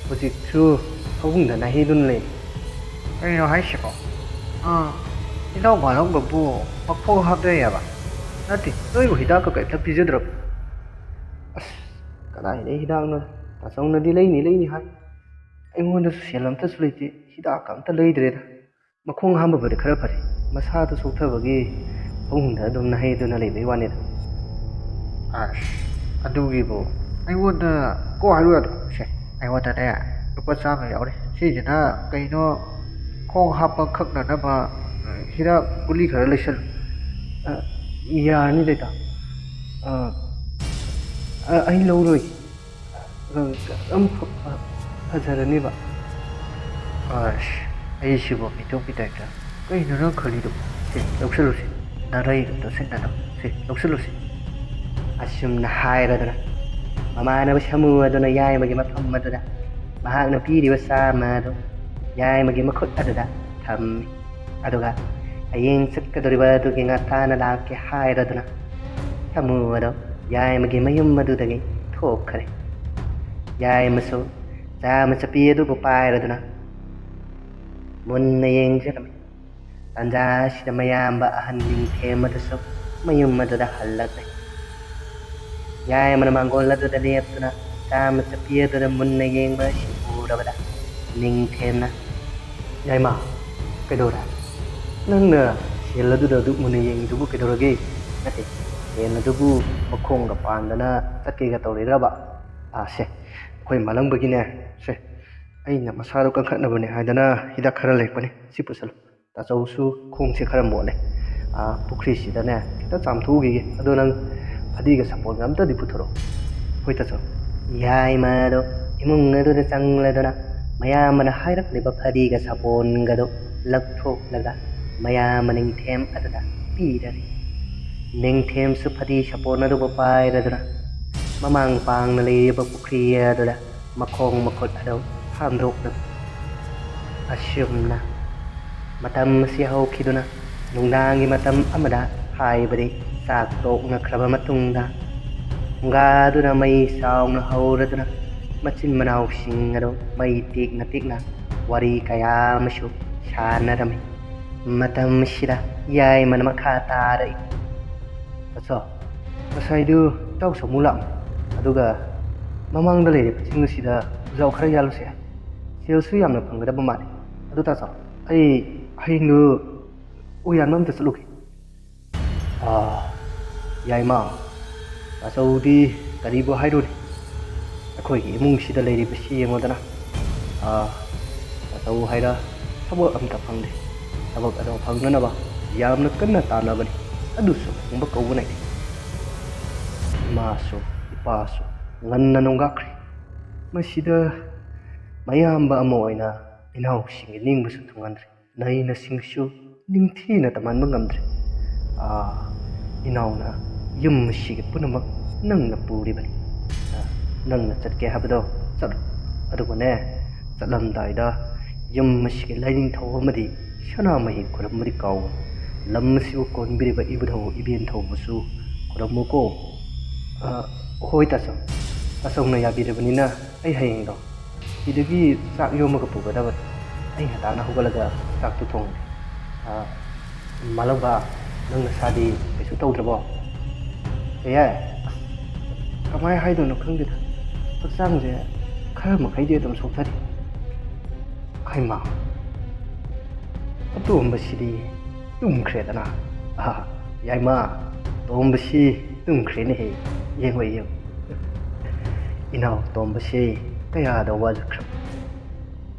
ꯍꯧꯖꯤꯛꯁꯨ ꯐꯃꯨꯡꯗ ꯅꯥꯍꯦꯗꯨꯅ ꯂꯩ꯫ ꯀꯩꯅꯣ ꯍꯥꯏꯁꯤꯕꯣ? ꯑꯥ, ꯏꯅꯥꯎ ꯃꯥꯂꯪꯕꯕꯨ ꯃꯈꯣꯡ ꯍꯥꯝꯊꯩ ꯍꯥꯏꯕ? ꯅꯠꯇꯦ, ꯅꯣꯏꯕꯨ ꯍꯤꯗꯥꯛꯀ ꯀꯔꯤꯝꯇ ꯄꯤꯖꯗ꯭ꯔꯕꯣ? ꯑꯁ, ꯀꯗꯥꯏꯗꯩ ꯍꯤꯗꯥꯛꯅꯣ? ꯇꯥꯆꯧꯅꯗꯤ ꯂꯩꯅꯤ ꯂꯩꯅꯤ ꯍꯥꯏ꯫ ꯑꯩꯉꯣꯟꯗꯁꯨ ꯁꯦꯜ ꯑꯝꯇꯁꯨ ꯂꯩꯇꯦ, ꯍꯤꯗꯥꯛꯀ ꯑꯝꯇ ꯂꯩꯗ꯭ꯔꯦꯗ꯫ ꯃꯈꯣꯡ ꯍꯥꯝꯕꯕꯨꯗꯤ ꯈꯔ ꯐꯔꯦ, ꯃꯁꯥꯗꯣ ꯁꯣꯛꯊꯕꯒꯤ ꯐꯃꯨꯡꯗ ꯑꯗꯨꯝ ꯅꯥꯍꯩꯗꯨꯅ ꯂꯩꯕꯩ ꯋꯥꯅꯤꯗ꯫ ꯑꯁ, ꯑꯗꯨꯒꯤꯕꯨ ꯑꯩꯉꯣꯟꯗ ꯀꯣꯛ ꯍꯥꯏꯔꯨ ꯌꯥꯗ꯭ꯔꯣ? ꯁꯦ, ꯑꯩꯉꯣꯟꯗꯅꯦ ꯂꯨꯄꯥ ꯆꯥꯝꯃ ꯌꯥꯎꯔꯤ, ꯁꯤꯁꯤꯅ ꯀꯩꯅꯣ ꯈꯣꯡ ꯍꯥꯝꯕ ꯈꯛꯅꯅꯕ ꯍꯤꯗꯥꯛ ꯒꯨꯂꯤ ꯈꯔ ꯂꯩꯁꯜꯂꯨ꯫ ꯑ, ꯌꯥꯔꯅꯤꯗ ꯏꯇꯥꯎ꯫ ꯑ, ꯑ, ꯑꯩ ꯂꯧꯔꯣꯏ꯫ ꯑ, ꯑꯗꯨꯝ ꯐ-, ꯐ-, ꯐꯖꯔꯅꯤꯕ꯫ ꯑꯁ, ꯑꯩꯁꯤꯕꯨ ꯃꯤꯇꯣꯞꯀꯤ ꯇꯥꯏꯞꯇ, ꯀꯩꯅꯣ ꯅꯪ ꯈꯜꯂꯤꯗꯨꯕꯨ? ꯁꯤ ꯂꯧꯁꯤꯜꯂꯨꯁꯤ, ꯅꯔꯩꯒ ꯇꯣꯠꯁꯤꯟꯅꯅꯕ ꯁꯤ ꯂꯧꯁꯤꯜꯂꯨꯁꯤ꯫ ꯑꯁꯨꯝꯅ ꯍꯥꯏꯔꯗꯨꯅ ꯃꯃꯥꯟꯅꯕ ꯁꯥꯃꯨ ꯑꯗꯨꯅ ꯌꯥꯏꯃꯒꯤ ꯃꯐꯝ ꯑꯗꯨꯗ ꯃꯍꯥꯛꯅ ꯄꯤꯔꯤꯕ ꯆꯥꯃ ꯑꯗꯨ ꯌꯥꯏꯃꯒꯤ ꯃꯈꯨꯠ ꯑꯗꯨꯗ ꯊꯝꯃꯤ꯫ ꯑꯗꯨꯒ ꯍꯌꯦꯡ ꯆꯠꯀꯗꯧꯔꯤꯕ ꯑꯗꯨꯒꯤ ꯉꯟꯇꯥꯅ ꯂꯥꯛꯀꯦ ꯍꯥꯏꯔꯗꯨꯅ ꯁꯥꯃꯨ ꯑꯗꯨ ꯌꯥꯏꯃꯒꯤ ꯃꯌꯨꯝ ꯑꯗꯨꯗꯒꯤ ꯊꯣꯛꯈ꯭ꯔꯦ꯫ ꯌꯥꯏꯃꯁꯨ ꯆꯥꯃ ꯆꯞꯄꯤ ꯑꯗꯨꯕꯨ ꯄꯥꯏꯔꯗꯨꯅ ꯃꯨꯟꯅ ꯌꯦꯡꯖꯔꯝꯃꯤ꯫ ꯇꯥꯟꯖꯥ ꯑꯁꯤꯗ ꯃꯌꯥꯝꯕ ꯑꯍꯟ ꯅꯤꯡꯊꯦꯝ ꯑꯗꯨꯁꯨ ꯃꯌꯨꯝ ꯑꯗꯨꯗ ꯍꯜꯂꯛꯂꯦ꯫ ꯌꯥꯏꯃꯅ ꯃꯥꯡꯒꯣꯜ ꯑꯗꯨꯗ ꯂꯦꯞꯇꯨꯅ ꯆꯥꯃ ꯆꯞꯄꯤ ꯑꯗꯨꯗ ꯃꯨꯟꯅ ꯌꯦꯡꯕ ꯑꯁꯤ ꯎꯔꯕꯗ ꯅꯤꯡꯊꯦꯝꯅ, "ꯌꯥꯏꯃ, ꯀꯩꯗꯧꯔꯦ? ꯅꯪꯅ ꯁꯦꯜ ꯑꯗꯨꯗ ꯑꯗꯨꯛ ꯃꯨꯟꯅ ꯌꯦꯡꯉꯤꯗꯨꯕꯨ ꯀꯩꯗꯧꯔꯒꯦ? ꯅꯠꯇꯦ, ꯁꯦꯜ ꯑꯗꯨꯕꯨ ꯃꯈꯣꯡꯒ ꯄꯥꯟꯗꯅ ꯆꯠꯀꯦꯒ ꯇꯧꯔꯤꯔꯕ? ꯑꯥ, ꯁꯦ, ꯑꯩꯈꯣꯏ ꯃꯥꯂꯪꯕꯒꯤꯅꯦ, ꯁꯦ, ꯑꯩꯅ ꯃꯁꯥꯗꯣ ꯀꯟꯈꯠꯅꯕꯅꯦ ꯍꯥꯏꯗꯅ ꯍꯤꯗꯥꯛ ꯈꯔ ꯂꯩꯔꯛꯄꯅꯦ, ꯁꯤ ꯄꯨꯁꯜꯂꯨ꯫ ꯇꯥꯆꯧꯁꯨ ꯈꯣꯡꯁꯦ ꯈꯔ ꯃꯣꯠꯂꯦ꯫ ꯑꯥ, ꯄꯨꯈ꯭ꯔꯤꯁꯤꯗꯅꯦ ꯈꯤꯇ ꯆꯥꯝꯊꯣꯛꯎꯈꯤꯒꯦ꯫ ꯑꯗꯣ ꯅꯪ ꯐꯗꯤꯒ ꯁꯥꯄꯣꯟꯒ ꯑꯝꯇꯗꯤ ꯄꯨꯊꯣꯔꯛꯑꯣ꯫ ꯍꯣꯏ ꯇꯥꯆꯧ꯫" ꯌꯥꯏꯃꯗꯣ ꯏꯃꯨꯡ ꯑꯗꯨꯗ ꯆꯪꯂꯗꯨꯅ ꯃꯌꯥꯝꯕꯅ ꯍꯥꯏꯔꯛꯂꯤꯕ ꯐꯗꯤꯒ ꯁꯥꯄꯣꯟꯒꯗꯣ ꯂꯧꯊꯣꯛꯂꯒ ꯃꯌꯥꯝꯕ ꯅꯤꯡꯊꯦꯝ ꯑꯗꯨꯗ ꯄꯤꯔꯔꯤ꯫ ꯅꯤꯡꯊꯦꯝꯁꯨ ꯐꯗꯤ ꯁꯥꯄꯣꯟ ꯑꯗꯨꯕꯨ ꯄꯥꯏꯔꯗꯨꯅ ꯃꯃꯥꯡ ꯄꯥꯡꯅ ꯂꯩꯔꯤꯕ ꯄꯨꯈ꯭ꯔꯤ ꯑꯗꯨꯗ ꯃꯈꯣꯡ ꯃꯈꯨꯠ ꯑꯗꯨ ꯍꯥꯝꯗꯣꯛꯂꯝꯃꯤ꯫ ꯑꯁꯨꯝꯅ ꯃꯇꯝ ꯑꯁꯤ ꯍꯧꯈꯤꯗꯨꯅ ꯅꯨꯡꯗꯥꯡꯒꯤ ꯃꯇꯝ ꯑꯃꯗ, ꯍꯥꯏꯕꯗꯤ ꯆꯥꯛ ꯇꯣꯛꯅꯈ꯭ꯔꯕ ꯃꯇꯨꯡꯗ, ꯐꯨꯡꯒꯥꯗꯨꯅ ꯃꯩ ꯆꯥꯎꯅ ꯍꯧꯔꯗꯨꯅ ꯃꯆꯤꯟ ꯃꯅꯥꯎꯁꯤꯡ ꯑꯗꯨ ꯃꯩ ꯇꯤꯛꯅ ꯇꯤꯛꯅ ꯋꯥꯔꯤ ꯀꯌꯥ ꯑꯃꯁꯨ ꯁꯥꯟꯅꯔꯝꯃꯤ꯫ ꯃꯇꯝꯁꯤꯗ ꯌꯥꯏꯃꯅ ꯃꯈꯥ ꯇꯥꯔꯛꯏ꯫ "ꯇꯥꯆꯧ, ꯉꯁꯥꯏꯗꯨ ꯏꯇꯥꯎ ꯁꯥꯃꯨ ꯂꯥꯛꯑꯝꯃꯤ꯫ ꯑꯗꯨꯒ ꯃꯃꯥꯡꯗ ꯂꯩꯔꯤꯕ ꯆꯤꯡ ꯑꯁꯤꯗ ꯎꯖꯥꯎ ꯈꯔ ꯌꯥꯜꯂꯨꯁꯦ꯫ ꯁꯦꯜꯁꯨ ꯌꯥꯝꯅ ꯐꯪꯒꯗꯕ ꯃꯥꯜꯂꯤ꯫ ꯑꯗꯨ ꯇꯥꯆꯧ, ꯑꯩ ꯍꯌꯦꯡꯗꯨ ꯎ ꯌꯥꯟꯕ ꯑꯝꯇ ꯆꯠꯂꯨꯒꯦ꯫" "ꯑꯥ, ꯌꯥꯏꯃ, ꯇꯥꯆꯧꯗꯤ ꯀꯔꯤꯕꯨ ꯍꯥꯏꯔꯨꯅꯤ? ꯑꯩꯈꯣꯏꯒꯤ ꯏꯃꯨꯡꯁꯤꯗ ꯂꯩꯔꯤꯕꯁꯤ ꯌꯦꯡꯉꯣꯗꯅ꯫ ꯑꯥ, ꯇꯥꯆꯧ ꯍꯥꯏꯔ ꯊꯕꯛ ꯑꯝꯇ ꯐꯪꯗꯦ꯫ ꯊꯕꯛ ꯑꯗꯣ ꯐꯪꯅꯅꯕ ꯌꯥꯝꯅ ꯀꯟꯅ ꯇꯥꯟꯅꯕꯅꯤ, ꯑꯗꯨꯁꯨ ꯐꯪꯕ ꯀꯧꯕ ꯅꯥꯏꯗꯦ꯫" ꯏꯃꯥꯁꯨ ꯏꯄꯥꯁꯨ ꯉꯟꯅ ꯅꯣꯡꯒꯥꯈ꯭ꯔꯦ꯫ ꯃꯁꯤꯗ ꯃꯌꯥꯝꯕ ꯑꯃ ꯑꯣꯏꯅ ꯏꯅꯥꯎꯁꯤꯡꯒꯤ ꯅꯤꯡꯕꯁꯨ ꯊꯨꯡꯍꯟꯗ꯭ꯔꯦ, ꯅꯩꯅꯁꯤꯡꯁꯨ ꯅꯤꯡꯊꯤꯅ ꯇꯝꯍꯟꯕ ꯉꯝꯗ꯭ꯔꯦ꯫ ꯑꯥ, ꯏꯅꯥꯎꯅ ꯌꯨꯝ ꯑꯁꯤꯒꯤ ꯄꯨꯝꯅꯃꯛ ꯅꯪꯅ ꯄꯨꯔꯤꯕꯅꯤ꯫ ꯑꯥ, ꯅꯪꯅ ꯆꯠꯀꯦ ꯍꯥꯏꯕꯗꯣ ꯆꯠꯂꯣ꯫ ꯑꯗꯨꯕꯨꯅꯦ, ꯆꯠꯂꯝꯗꯥꯏꯗ ꯌꯨꯝ ꯑꯁꯤꯒꯤ ꯂꯥꯏꯅꯤꯡꯊꯧ ꯑꯃꯗꯤ ꯁꯅꯥꯃꯍꯤ ꯈꯨꯔꯨꯝꯕꯗꯤ ꯀꯥꯎꯒꯅꯨ꯫ ꯂꯝ ꯑꯁꯤꯕꯨ ꯀꯣꯟꯕꯤꯔꯤꯕ ꯏꯕꯨꯙꯧ ꯏꯕꯦꯟꯊꯧꯕꯨꯁꯨ ꯈꯨꯔꯨꯝꯃꯨꯀꯣ꯫ ꯑꯥ, ꯍꯣꯏ ꯇꯥꯆꯧ, ꯇꯥꯆꯧꯅ ꯌꯥꯕꯤꯔꯕꯅꯤꯅ ꯑꯩ ꯍꯌꯦꯡꯗꯣ ꯁꯤꯗꯒꯤ ꯆꯥꯛ ꯌꯣꯝꯃꯒ ꯄꯨꯒꯗꯕꯅꯤ꯫ ꯑꯩ ꯉꯟꯇꯥꯅ ꯍꯧꯒꯠꯂꯒ ꯆꯥꯛꯇꯨ ꯊꯣꯡꯒꯦ꯫ ꯑꯥ, ꯃꯥꯂꯪꯕ, ꯅꯪ ꯅꯁꯥꯗꯤ ꯀꯩꯁꯨ ꯇꯧꯗ꯭ꯔꯕꯣ? ꯀꯌꯥ? ꯑꯁ, ꯀꯃꯥꯏ ꯍꯥꯏꯗꯣꯏꯅꯣ ꯈꯪꯗꯦꯗ꯫ ꯍꯛꯆꯥꯡꯁꯦ ꯈꯔ ꯃꯈꯩꯗꯤ ꯑꯗꯨꯝ ꯁꯣꯛꯊꯔꯤ꯫ ꯍꯩꯃꯥ, ꯑꯇꯣꯝꯕꯁꯤꯗꯤ ꯇꯨꯝꯈ꯭ꯔꯦꯗꯅ꯫ ꯑꯍꯥ, ꯌꯥꯏꯃ, ꯇꯣꯝꯕꯁꯤ ꯇꯨꯝꯈ꯭ꯔꯦꯅꯦꯍꯦ꯫ ꯌꯦꯡꯉꯣ, ꯌꯦꯡꯉꯣ꯫ ꯏꯅꯥꯎ ꯇꯣꯝꯕꯁꯤ ꯀꯌꯥꯗ ꯋꯥꯖꯈ꯭ꯔꯕ꯫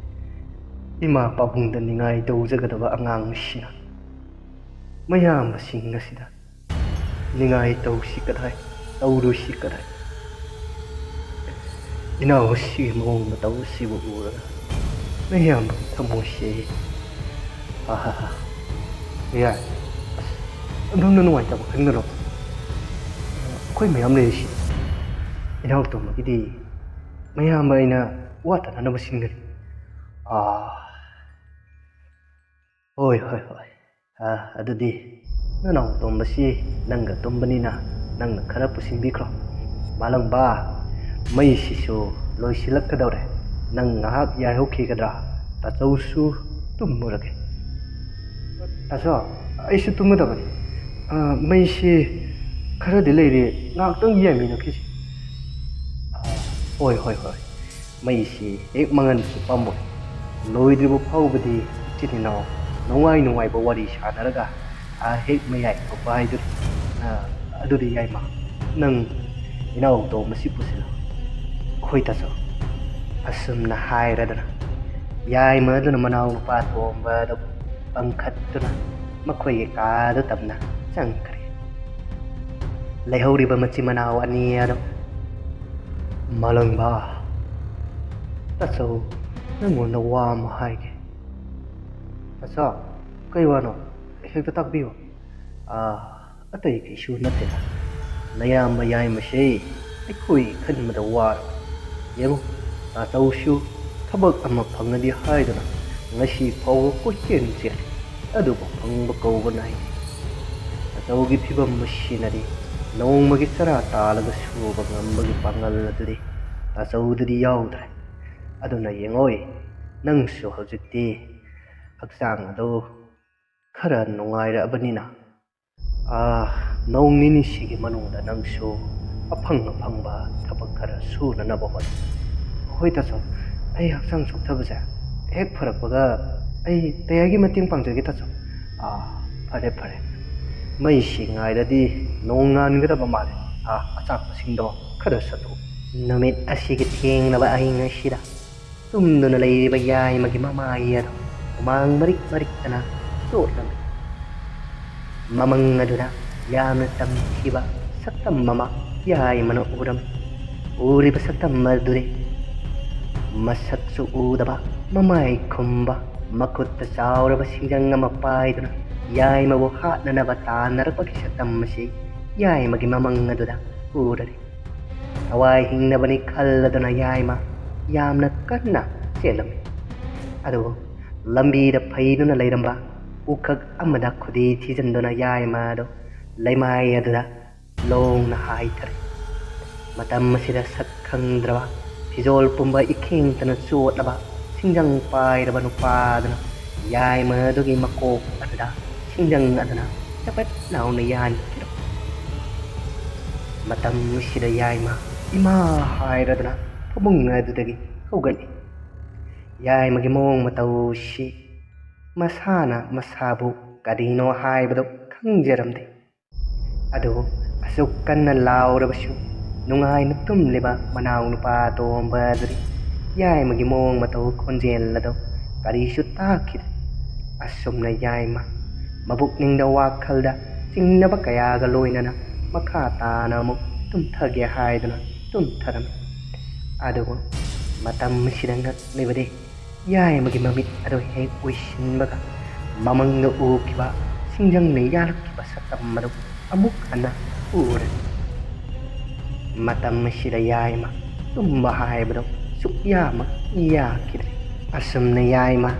ꯏꯃꯥ ꯄꯥꯕꯨꯡꯗ ꯅꯤꯡꯉꯥꯏ ꯇꯧꯖꯒꯗꯕ ꯑꯉꯥꯡꯁꯤꯅ ꯃꯌꯥꯝꯕꯁꯤꯡ ꯑꯁꯤꯗ ꯅꯤꯡꯉꯥꯏ ꯇꯧꯁꯤ ꯀꯗꯥꯏ, ꯇꯧꯔꯨꯁꯤ ꯀꯗꯥꯏ꯫ ꯏꯅꯥꯎ ꯑꯁꯤꯒꯤ ꯃꯑꯣꯡ ꯃꯇꯧ ꯑꯁꯤꯕꯨ ꯎꯔꯒ ꯃꯌꯥꯝꯕꯒꯤ ꯊꯃꯣꯏꯁꯦ, ꯑꯍꯥꯍꯥ꯫ ꯌꯥꯏ꯫ ꯑꯁ, ꯑꯗꯣꯝꯅ ꯅꯨꯡꯉꯥꯏꯇꯕ ꯈꯟꯒꯅꯨ꯫ ꯑꯩꯈꯣꯏ ꯃꯌꯥꯝ ꯂꯩꯔꯤꯁꯤ꯫ ꯏꯅꯥꯎ ꯇꯣꯝꯕꯒꯤꯗꯤ ꯃꯌꯥꯝꯕ ꯑꯩꯅ ꯋꯥꯠꯇꯅꯅꯕ ꯁꯤꯟꯒꯅꯤ꯫ ꯑꯥ, ꯍꯣꯏ, ꯍꯣꯏ, ꯍꯣꯏ꯫ ꯑꯥ, ꯑꯗꯨꯗꯤ ꯅꯅꯥꯎ ꯇꯣꯝꯕꯁꯤ ꯅꯪꯒ ꯇꯨꯝꯕꯅꯤꯅ ꯅꯪꯅ ꯈꯔ ꯄꯨꯁꯤꯟꯕꯤꯈ꯭ꯔꯣ꯫ ꯃꯥꯂꯪꯕ, ꯃꯩꯁꯤꯁꯨ ꯂꯣꯏꯁꯤꯜꯂꯛꯀꯗꯧꯔꯦ꯫ ꯅꯪ ꯉꯥꯏꯍꯥꯛ ꯌꯥꯏꯍꯧꯈꯤꯒꯗ꯭ꯔꯥ? ꯇꯥꯆꯧꯁꯨ ꯇꯨꯝꯃꯨꯔꯒꯦ꯫ ꯇꯥꯆꯧ, ꯑꯩꯁꯨ ꯇꯨꯝꯃꯗꯕꯅꯤ꯫ ꯑꯥ, ꯃꯩꯁꯤ ꯈꯔꯗꯤ ꯂꯩꯔꯤ, ꯉꯥꯏꯍꯥꯛꯇꯪ ꯌꯥꯏꯃꯤꯟꯅꯈꯤꯁꯤ꯫ ꯑꯥ, ꯍꯣꯏ, ꯍꯣꯏ, ꯍꯣꯏ꯫ ꯃꯩꯁꯤ ꯍꯦꯛ ꯃꯉꯥꯟꯁꯨ ꯄꯥꯝꯃꯣꯏ꯫ ꯂꯣꯏꯗ꯭ꯔꯤꯕ ꯐꯥꯎꯕꯗꯤ ꯏꯆꯤꯟ ꯏꯅꯥꯎ ꯅꯨꯡꯉꯥꯏ ꯅꯨꯡꯉꯥꯏꯕ ꯋꯥꯔꯤ ꯁꯥꯟꯅꯔꯒ ꯑꯥ ꯍꯦꯛ ꯃꯌꯥꯏ ꯊꯣꯛꯄ ꯍꯥꯏꯗꯨꯅꯤ꯫ ꯑꯥ, ꯑꯗꯨꯗꯤ ꯌꯥꯏꯃ, ꯅꯪ ꯏꯅꯥꯎ ꯇꯣꯝꯕꯁꯤ ꯄꯨꯁꯤꯜꯂꯣ꯫ ꯍꯣꯏ ꯇꯥꯆꯧ꯫ ꯑꯁꯨꯝꯅ ꯍꯥꯏꯔꯗꯅ ꯌꯥꯏꯃ ꯑꯗꯨꯅ ꯃꯅꯥꯎ ꯅꯨꯄꯥ ꯇꯣꯝꯕ ꯑꯗꯨ ꯄꯪꯈꯠꯇꯨꯅ ꯃꯈꯣꯏꯒꯤ ꯀꯥꯗ ꯇꯞꯅ ꯆꯪꯈ꯭ꯔꯦ꯫ ꯂꯩꯍꯧꯔꯤꯕ ꯃꯆꯤꯟ ꯃꯅꯥꯎ ꯑꯅꯤ ꯑꯗꯨ ꯃꯥꯂꯪꯕ, ꯇꯥꯆꯧ, ꯅꯪꯉꯣꯟꯗ ꯋꯥ ꯑꯃ ꯍꯥꯏꯒꯦ꯫ ꯅꯆꯥ, ꯀꯩ ꯋꯥꯅꯣ? ꯍꯦꯛꯇ ꯇꯥꯛꯄꯤꯌꯨ꯫ ꯑꯥ, ꯑꯇꯩ ꯀꯩꯁꯨ ꯅꯠꯇꯦꯗ꯫ ꯅꯌꯥꯝꯕ ꯌꯥꯏꯃꯁꯦ ꯑꯩꯈꯣꯏ ꯈꯟꯕꯗ ꯋꯥꯔꯕꯅꯤ꯫ ꯌꯦꯡꯉꯨ, ꯇꯥꯆꯧꯁꯨ ꯊꯕꯛ ꯑꯃ ꯐꯪꯉꯗꯤ ꯍꯥꯏꯗꯨꯅ ꯉꯁꯤ ꯐꯥꯎꯕ ꯀꯣꯏꯆꯦꯟ ꯆꯦꯜꯂꯤ, ꯑꯗꯨꯕꯨ ꯐꯪꯕ ꯀꯧꯕ ꯅꯥꯏꯗꯦ꯫ ꯇꯥꯆꯧꯒꯤ ꯐꯤꯕꯝ ꯑꯁꯤꯅꯗꯤ ꯅꯣꯡꯃꯒꯤ ꯆꯔꯥ ꯇꯥꯜꯂꯒ ꯁꯨꯕ ꯉꯝꯕꯒꯤ ꯄꯥꯡꯒꯜ ꯑꯗꯨꯗꯤ ꯇꯥꯆꯧꯗꯗꯤ ꯌꯥꯎꯗ꯭ꯔꯦ꯫ ꯑꯗꯨꯅ ꯌꯦꯡꯉꯣꯏ, ꯅꯪꯁꯨ ꯍꯧꯖꯤꯛꯇꯤ ꯍꯛꯆꯥꯡ ꯑꯗꯨ ꯈꯔ ꯅꯨꯡꯉꯥꯏꯔꯛꯑꯕꯅꯤꯅ, ꯑꯥ, ꯅꯣꯡ ꯅꯤꯅꯤꯁꯤꯒꯤ ꯃꯅꯨꯡꯗ ꯅꯪꯁꯨ ꯑꯐꯪ ꯑꯐꯪꯕ ꯊꯕꯛ ꯈꯔ ꯁꯨꯅꯅꯕ ꯍꯣꯠꯅꯧ꯫ ꯍꯣꯏ ꯇꯥꯆꯧ, ꯑꯩ ꯍꯛꯆꯥꯡ ꯆꯣꯛꯊꯕꯁꯦ ꯍꯦꯛ ꯐꯔꯛꯄꯒ ꯑꯩ ꯇꯌꯥꯏꯒꯤ ꯃꯇꯦꯡ ꯄꯥꯡꯖꯒꯦ ꯇꯥꯆꯧ꯫ ꯑꯥ, ꯐꯔꯦ ꯐꯔꯦ, ꯃꯩꯁꯤ ꯉꯥꯏꯔꯗꯤ ꯅꯣꯡ ꯉꯥꯟꯒꯗꯕ ꯃꯥꯜꯂꯦ꯫ ꯑꯥ, ꯑꯆꯥꯛꯄꯁꯤꯡꯗꯣ ꯈꯔ ꯁꯠꯇꯣꯛꯎ꯫ ꯅꯨꯃꯤꯠ ꯑꯁꯤꯒꯤ ꯊꯦꯡꯂꯕ ꯑꯍꯤꯡ ꯑꯁꯤꯗ ꯇꯨꯝꯗꯨꯅ ꯂꯩꯔꯤꯕ ꯌꯥꯏꯃꯒꯤ ꯃꯃꯥꯏ ꯑꯗꯨ ꯍꯨꯃꯥꯡ ꯃꯔꯤꯛ ꯃꯔꯤꯛꯇꯅ ꯆꯣꯠꯂꯝꯃꯤ꯫ ꯃꯃꯪ ꯑꯗꯨꯗ ꯌꯥꯝꯅ ꯇꯝꯊꯤꯕ ꯁꯛꯇꯝ ꯑꯃ ꯌꯥꯏꯃꯅ ꯎꯔꯝꯃꯤ꯫ ꯎꯔꯤꯕ ꯁꯛꯇꯝ ꯑꯗꯨꯗꯤ ꯃꯁꯛꯁꯨ ꯎꯗꯕ, ꯃꯃꯥꯏ ꯈꯨꯝꯕ, ꯃꯈꯨꯠꯇ ꯆꯥꯎꯔꯕ ꯁꯤꯡꯖꯪ ꯑꯃ ꯄꯥꯏꯗꯨꯅ ꯌꯥꯏꯃꯕꯨ ꯍꯥꯠꯅꯅꯕ ꯇꯥꯟꯅꯔꯛꯄꯒꯤ ꯁꯛꯇꯝ ꯑꯁꯤ ꯌꯥꯏꯃꯒꯤ ꯃꯃꯪ ꯑꯗꯨꯗ ꯎꯔꯔꯤ꯫ ꯊꯋꯥꯏ ꯍꯤꯡꯅꯕꯅꯤ ꯈꯜꯂꯗꯨꯅ ꯌꯥꯏꯃ ꯌꯥꯝꯅ ꯀꯟꯅ ꯆꯦꯜꯂꯝꯃꯤ꯫ ꯑꯗꯨꯕꯨ ꯂꯝꯕꯤꯗ ꯐꯩꯗꯨꯅ ꯂꯩꯔꯝꯕ ꯎꯈꯛ ꯑꯃꯗ ꯈꯨꯗꯤ ꯊꯤꯖꯤꯟꯗꯨꯅ ꯌꯥꯏꯃ ꯑꯗꯨ ꯂꯩꯃꯥꯏ ꯑꯗꯨꯗ ꯂꯣꯡꯅ ꯍꯥꯏꯊꯔꯦ꯫ ꯃꯇꯝ ꯑꯁꯤꯗ ꯁꯛ ꯈꯪꯗ꯭ꯔꯕ, ꯐꯤꯖꯣꯜ ꯄꯨꯝꯕ ꯏꯈꯦꯡꯇꯅ ꯆꯣꯠꯂꯕ, ꯁꯤꯡꯖꯪ ꯄꯥꯏꯔꯕ ꯅꯨꯄꯥ ꯑꯗꯨꯅ ꯌꯥꯏꯃ ꯑꯗꯨꯒꯤ ꯃꯀꯣꯛ ꯑꯗꯨꯗ ꯁꯤꯡꯖꯪ ꯑꯗꯨꯅ ꯆꯄꯠ ꯂꯥꯎꯅ ꯌꯥꯟꯈꯤꯔꯝꯃꯤ꯫ ꯃꯇꯝ ꯑꯁꯤꯗ ꯌꯥꯏꯃ ꯏꯃꯥ ꯍꯥꯏꯔꯗꯨꯅ ꯐꯃꯨꯡ ꯑꯗꯨꯗꯒꯤ ꯍꯧꯒꯠꯂꯤ꯫ ꯌꯥꯏꯃꯒꯤ ꯃꯑꯣꯡ ꯃꯇꯧꯁꯤ ꯃꯁꯥꯅ ꯃꯁꯥꯕꯨ ꯀꯔꯤꯅꯣ ꯍꯥꯏꯕꯗꯨ ꯈꯪꯖꯔꯝꯗꯦ꯫ ꯑꯗꯨꯕꯨ ꯑꯁꯨꯛ ꯀꯟꯅ ꯂꯥꯎꯔꯕꯁꯨ ꯅꯨꯡꯉꯥꯏꯅ ꯇꯨꯝꯂꯤꯕ ꯃꯅꯥꯎ ꯅꯨꯄꯥ ꯑꯇꯣꯝꯕ ꯑꯗꯨꯗꯤ ꯌꯥꯏꯃꯒꯤ ꯃꯑꯣꯡ ꯃꯇꯧ ꯈꯣꯟꯖꯦꯜ ꯑꯗꯨ ꯀꯔꯤꯁꯨ ꯇꯥꯈꯤꯗꯦ꯫ ꯑꯁꯨꯝꯅ ꯌꯥꯏꯃ ꯃꯕꯨꯛꯅꯤꯡꯗ ꯋꯥꯈꯜꯗ ꯆꯤꯡꯅꯕ ꯀꯌꯥꯒ ꯂꯣꯏꯅꯅ ꯃꯈꯥ ꯇꯥꯅ ꯑꯃꯨꯛ ꯇꯨꯝꯊꯒꯦ ꯍꯥꯏꯗꯨꯅ ꯇꯨꯝꯊꯔꯝꯃꯤ꯫ ꯑꯗꯨꯕꯨ ꯃꯇꯝ ꯑꯁꯤꯗ ꯉꯛꯂꯤꯕꯗꯤ ꯌꯥꯏꯃꯒꯤ ꯃꯃꯤꯠ ꯑꯗꯨ ꯍꯦꯛ ꯎꯏꯁꯤꯟꯕꯒ, ꯃꯃꯪꯗ ꯎꯈꯤꯕ ꯁꯤꯡꯖꯪꯅ ꯌꯥꯜꯂꯛꯈꯤꯕ ꯁꯛꯇꯝ ꯑꯗꯨ ꯑꯃꯨꯛ ꯍꯟꯅ ꯎꯔꯦ꯫ ꯃꯇꯝ ꯑꯁꯤꯗ ꯌꯥꯏꯃ ꯇꯨꯝꯕ ꯍꯥꯏꯕꯗꯨ ꯁꯨꯛꯌꯥꯃꯛ ꯌꯥꯈꯤꯗ꯭ꯔꯦ꯫ ꯑꯁꯨꯝꯅ ꯌꯥꯏꯃ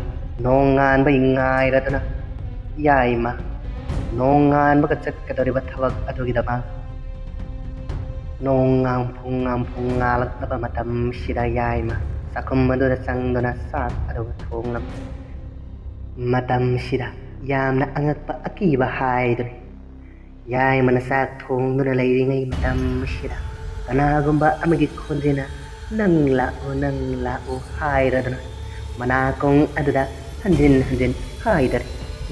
ꯅꯣꯡꯉꯥꯟꯕ ꯉꯥꯏꯔꯗꯨꯅ, ꯌꯥꯏꯃ ꯅꯣꯡꯉꯥꯟꯕꯒ ꯆꯠꯀꯗꯧꯔꯤꯕ ꯊꯕꯛ ꯑꯗꯨꯒꯤꯗꯃꯛ ꯅꯣꯡ ꯉꯥꯝꯐꯨꯡ ꯉꯥꯝꯐꯨꯡ ꯉꯥꯜꯂꯛꯂꯕ ꯃꯇꯝꯁꯤꯗ ꯌꯥꯏꯃ ꯆꯥꯛꯈꯨꯝ ꯑꯗꯨꯗ ꯆꯪꯗꯨꯅ ꯆꯥꯛ ꯑꯗꯨ ꯊꯣꯡꯂꯝꯃꯤ꯫ ꯃꯇꯝꯁꯤꯗ ꯌꯥꯝꯅ ꯑꯉꯛꯄ ꯑꯀꯤꯕ ꯍꯥꯏꯗꯨꯅꯤ꯫ ꯌꯥꯏꯃꯅ ꯆꯥꯛ ꯊꯣꯡꯗꯨꯅ ꯂꯩꯔꯤꯉꯩ ꯃꯇꯝꯁꯤꯗ ꯀꯅꯥꯒꯨꯝꯕ ꯑꯃꯒꯤ ꯈꯣꯟꯖꯦꯜꯅ "ꯅꯪ ꯂꯥꯛꯎ, ꯅꯪ ꯂꯥꯛꯎ" ꯍꯥꯏꯔꯗꯨꯅ ꯃꯅꯥꯀꯣꯡ ꯑꯗꯨꯗ ꯍꯟꯖꯤꯟ ꯍꯟꯖꯤꯟ ꯍꯥꯏꯗꯔꯦ꯫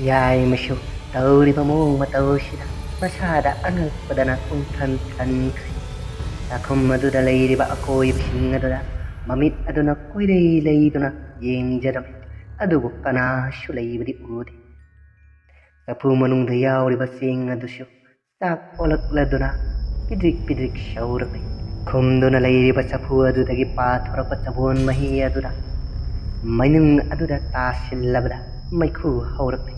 ꯌꯥꯏꯃꯁꯨ ꯇꯧꯔꯤꯕ ꯃꯑꯣꯡ ꯃꯇꯧꯁꯤꯗ ꯃꯁꯥꯗ ꯑꯉꯛꯄꯗꯅ ꯄꯨꯡꯊꯟ ꯊꯟꯈ꯭ꯔꯦ꯫ ꯆꯥꯛꯈꯨꯝ ꯑꯗꯨꯗ ꯂꯩꯔꯤꯕ ꯑꯀꯣꯏꯕꯁꯤꯡ ꯑꯗꯨꯗ ꯃꯃꯤꯠ ꯑꯗꯨꯅ ꯀꯣꯏꯔꯩ ꯂꯩꯗꯨꯅ ꯌꯦꯡꯖꯔꯝꯃꯤ꯫ ꯑꯗꯨꯕꯨ ꯀꯅꯥꯁꯨ ꯂꯩꯕꯗꯤ ꯎꯗꯦ꯫ ꯆꯐꯨ ꯃꯅꯨꯡꯗ ꯌꯥꯎꯔꯤꯕ ꯆꯦꯡ ꯑꯗꯨꯁꯨ ꯆꯥꯛ ꯑꯣꯜꯂꯛꯂꯗꯨꯅ ꯄꯤꯗ꯭ꯔꯤꯛ ꯄꯤꯗ꯭ꯔꯤꯛ ꯁꯧꯔꯛꯂꯤ꯫ ꯈꯨꯝꯗꯨꯅ ꯂꯩꯔꯤꯕ ꯆꯐꯨ ꯑꯗꯨꯗꯒꯤ ꯄꯥꯊꯣꯔꯛꯄ ꯆꯕꯣꯟ ꯃꯍꯤ ꯑꯗꯨꯅ ꯃꯩꯅꯨꯡ ꯑꯗꯨꯗ ꯇꯥꯁꯤꯜꯂꯕꯗ ꯃꯩꯈꯨ ꯍꯧꯔꯛꯂꯤ꯫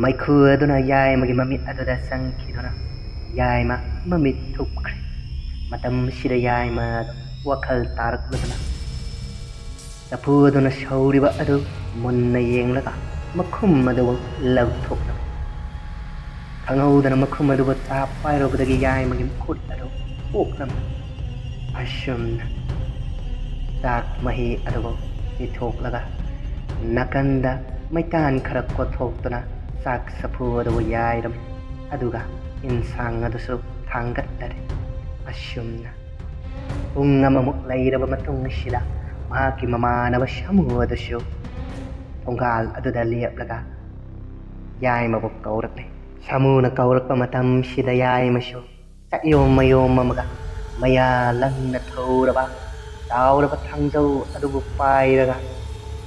ꯃꯩꯈꯨ ꯑꯗꯨꯅ ꯌꯥꯏꯃꯒꯤ ꯃꯃꯤꯠ ꯑꯗꯨꯗ ꯆꯪꯈꯤꯗꯨꯅ ꯌꯥꯏꯃ ꯃꯃꯤꯠ ꯊꯨꯞꯈ꯭ꯔꯦ꯫ ꯃꯇꯝꯁꯤꯗ ꯌꯥꯏꯃ ꯑꯗꯨ ꯋꯥꯈꯜ ꯇꯥꯔꯛꯂꯗꯨꯅ ꯆꯐꯨ ꯑꯗꯨꯅ ꯁꯧꯔꯤꯕ ꯑꯗꯨ ꯃꯨꯟꯅ ꯌꯦꯡꯂꯒ ꯃꯈꯨꯝ ꯑꯗꯨꯕꯨ ꯂꯧꯊꯣꯛꯂꯝꯃꯤ꯫ ꯈꯪꯍꯧꯗꯅ ꯃꯈꯨꯝ ꯑꯗꯨꯕꯨ ꯆꯥꯞ ꯄꯥꯏꯔꯨꯕꯗꯒꯤ ꯌꯥꯏꯃꯒꯤ ꯃꯈꯨꯠ ꯑꯗꯨ ꯄꯣꯛꯂꯝꯃꯤ꯫ ꯑꯁꯨꯝꯅ ꯆꯥꯛ ꯃꯍꯤ ꯑꯗꯨꯕꯨ ꯆꯤꯊꯣꯛꯂꯒ ꯅꯥꯀꯟꯗ ꯃꯩꯇꯥꯟ ꯈꯔ ꯀꯣꯠꯊꯣꯛꯇꯨꯅ ꯆꯥꯛ ꯆꯐꯨ ꯑꯗꯨꯕꯨ ꯌꯥꯏꯔꯝꯃꯤ꯫ ꯑꯗꯨꯒ ꯏꯟꯁꯥꯡ ꯑꯗꯨꯁꯨ ꯊꯥꯡꯒꯠꯂꯔꯦ꯫ ꯑꯁꯨꯝꯅ ꯄꯨꯡ ꯑꯃꯃꯨꯛ ꯂꯩꯔꯕ ꯃꯇꯨꯡ ꯑꯁꯤꯗ ꯃꯍꯥꯛꯀꯤ ꯃꯃꯥꯟꯅꯕ ꯁꯥꯃꯨ ꯑꯗꯨꯁꯨ ꯊꯣꯡꯒꯥꯜ ꯑꯗꯨꯗ ꯂꯦꯞꯂꯒ ꯌꯥꯏꯃꯕꯨ ꯀꯧꯔꯛꯂꯦ꯫ ꯁꯥꯃꯨꯅ ꯀꯧꯔꯛꯄ ꯃꯇꯝꯁꯤꯗ ꯌꯥꯏꯃꯁꯨ ꯆꯥꯛꯌꯣꯝ ꯃꯌꯣꯝ ꯑꯃꯒ ꯃꯌꯥ ꯂꯪꯅ ꯊꯧꯔꯕ ꯆꯥꯎꯔꯕ ꯊꯥꯡꯖꯧ ꯑꯗꯨꯕꯨ ꯄꯥꯏꯔꯒ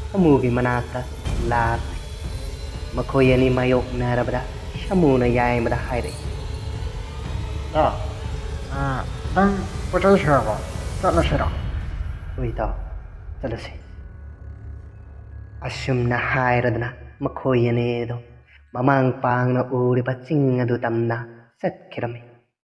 ꯁꯥꯃꯨꯒꯤ ꯃꯅꯥꯛꯇ ꯂꯥꯛꯂꯦ꯫ ꯃꯈꯣꯏ ꯑꯅꯤ ꯃꯥꯌꯣꯛꯅꯔꯕꯗ ꯁꯥꯃꯨꯅ ꯌꯥꯏꯃꯗ ꯍꯥꯏꯔꯛꯏ꯫ "ꯑꯦ, ꯑ, ꯅꯪ ꯄꯣꯠ ꯆꯩ ꯁꯨꯔꯕꯣ? ꯆꯠꯂꯁꯤꯔꯣ?" "ꯍꯣꯏ ꯏꯇꯥꯎ, ꯆꯠꯂꯁꯤ꯫ ꯑꯁꯨꯝꯅ ꯍꯥꯏꯔꯗꯅ ꯃꯈꯣꯏ ꯑꯅꯤꯗꯣ ꯃꯃꯥꯡ ꯄꯥꯡꯅ ꯎꯔꯤꯕ ꯆꯤꯡ ꯑꯗꯨ ꯇꯝꯅ ꯆꯠꯈꯤꯔꯝꯃꯤ꯫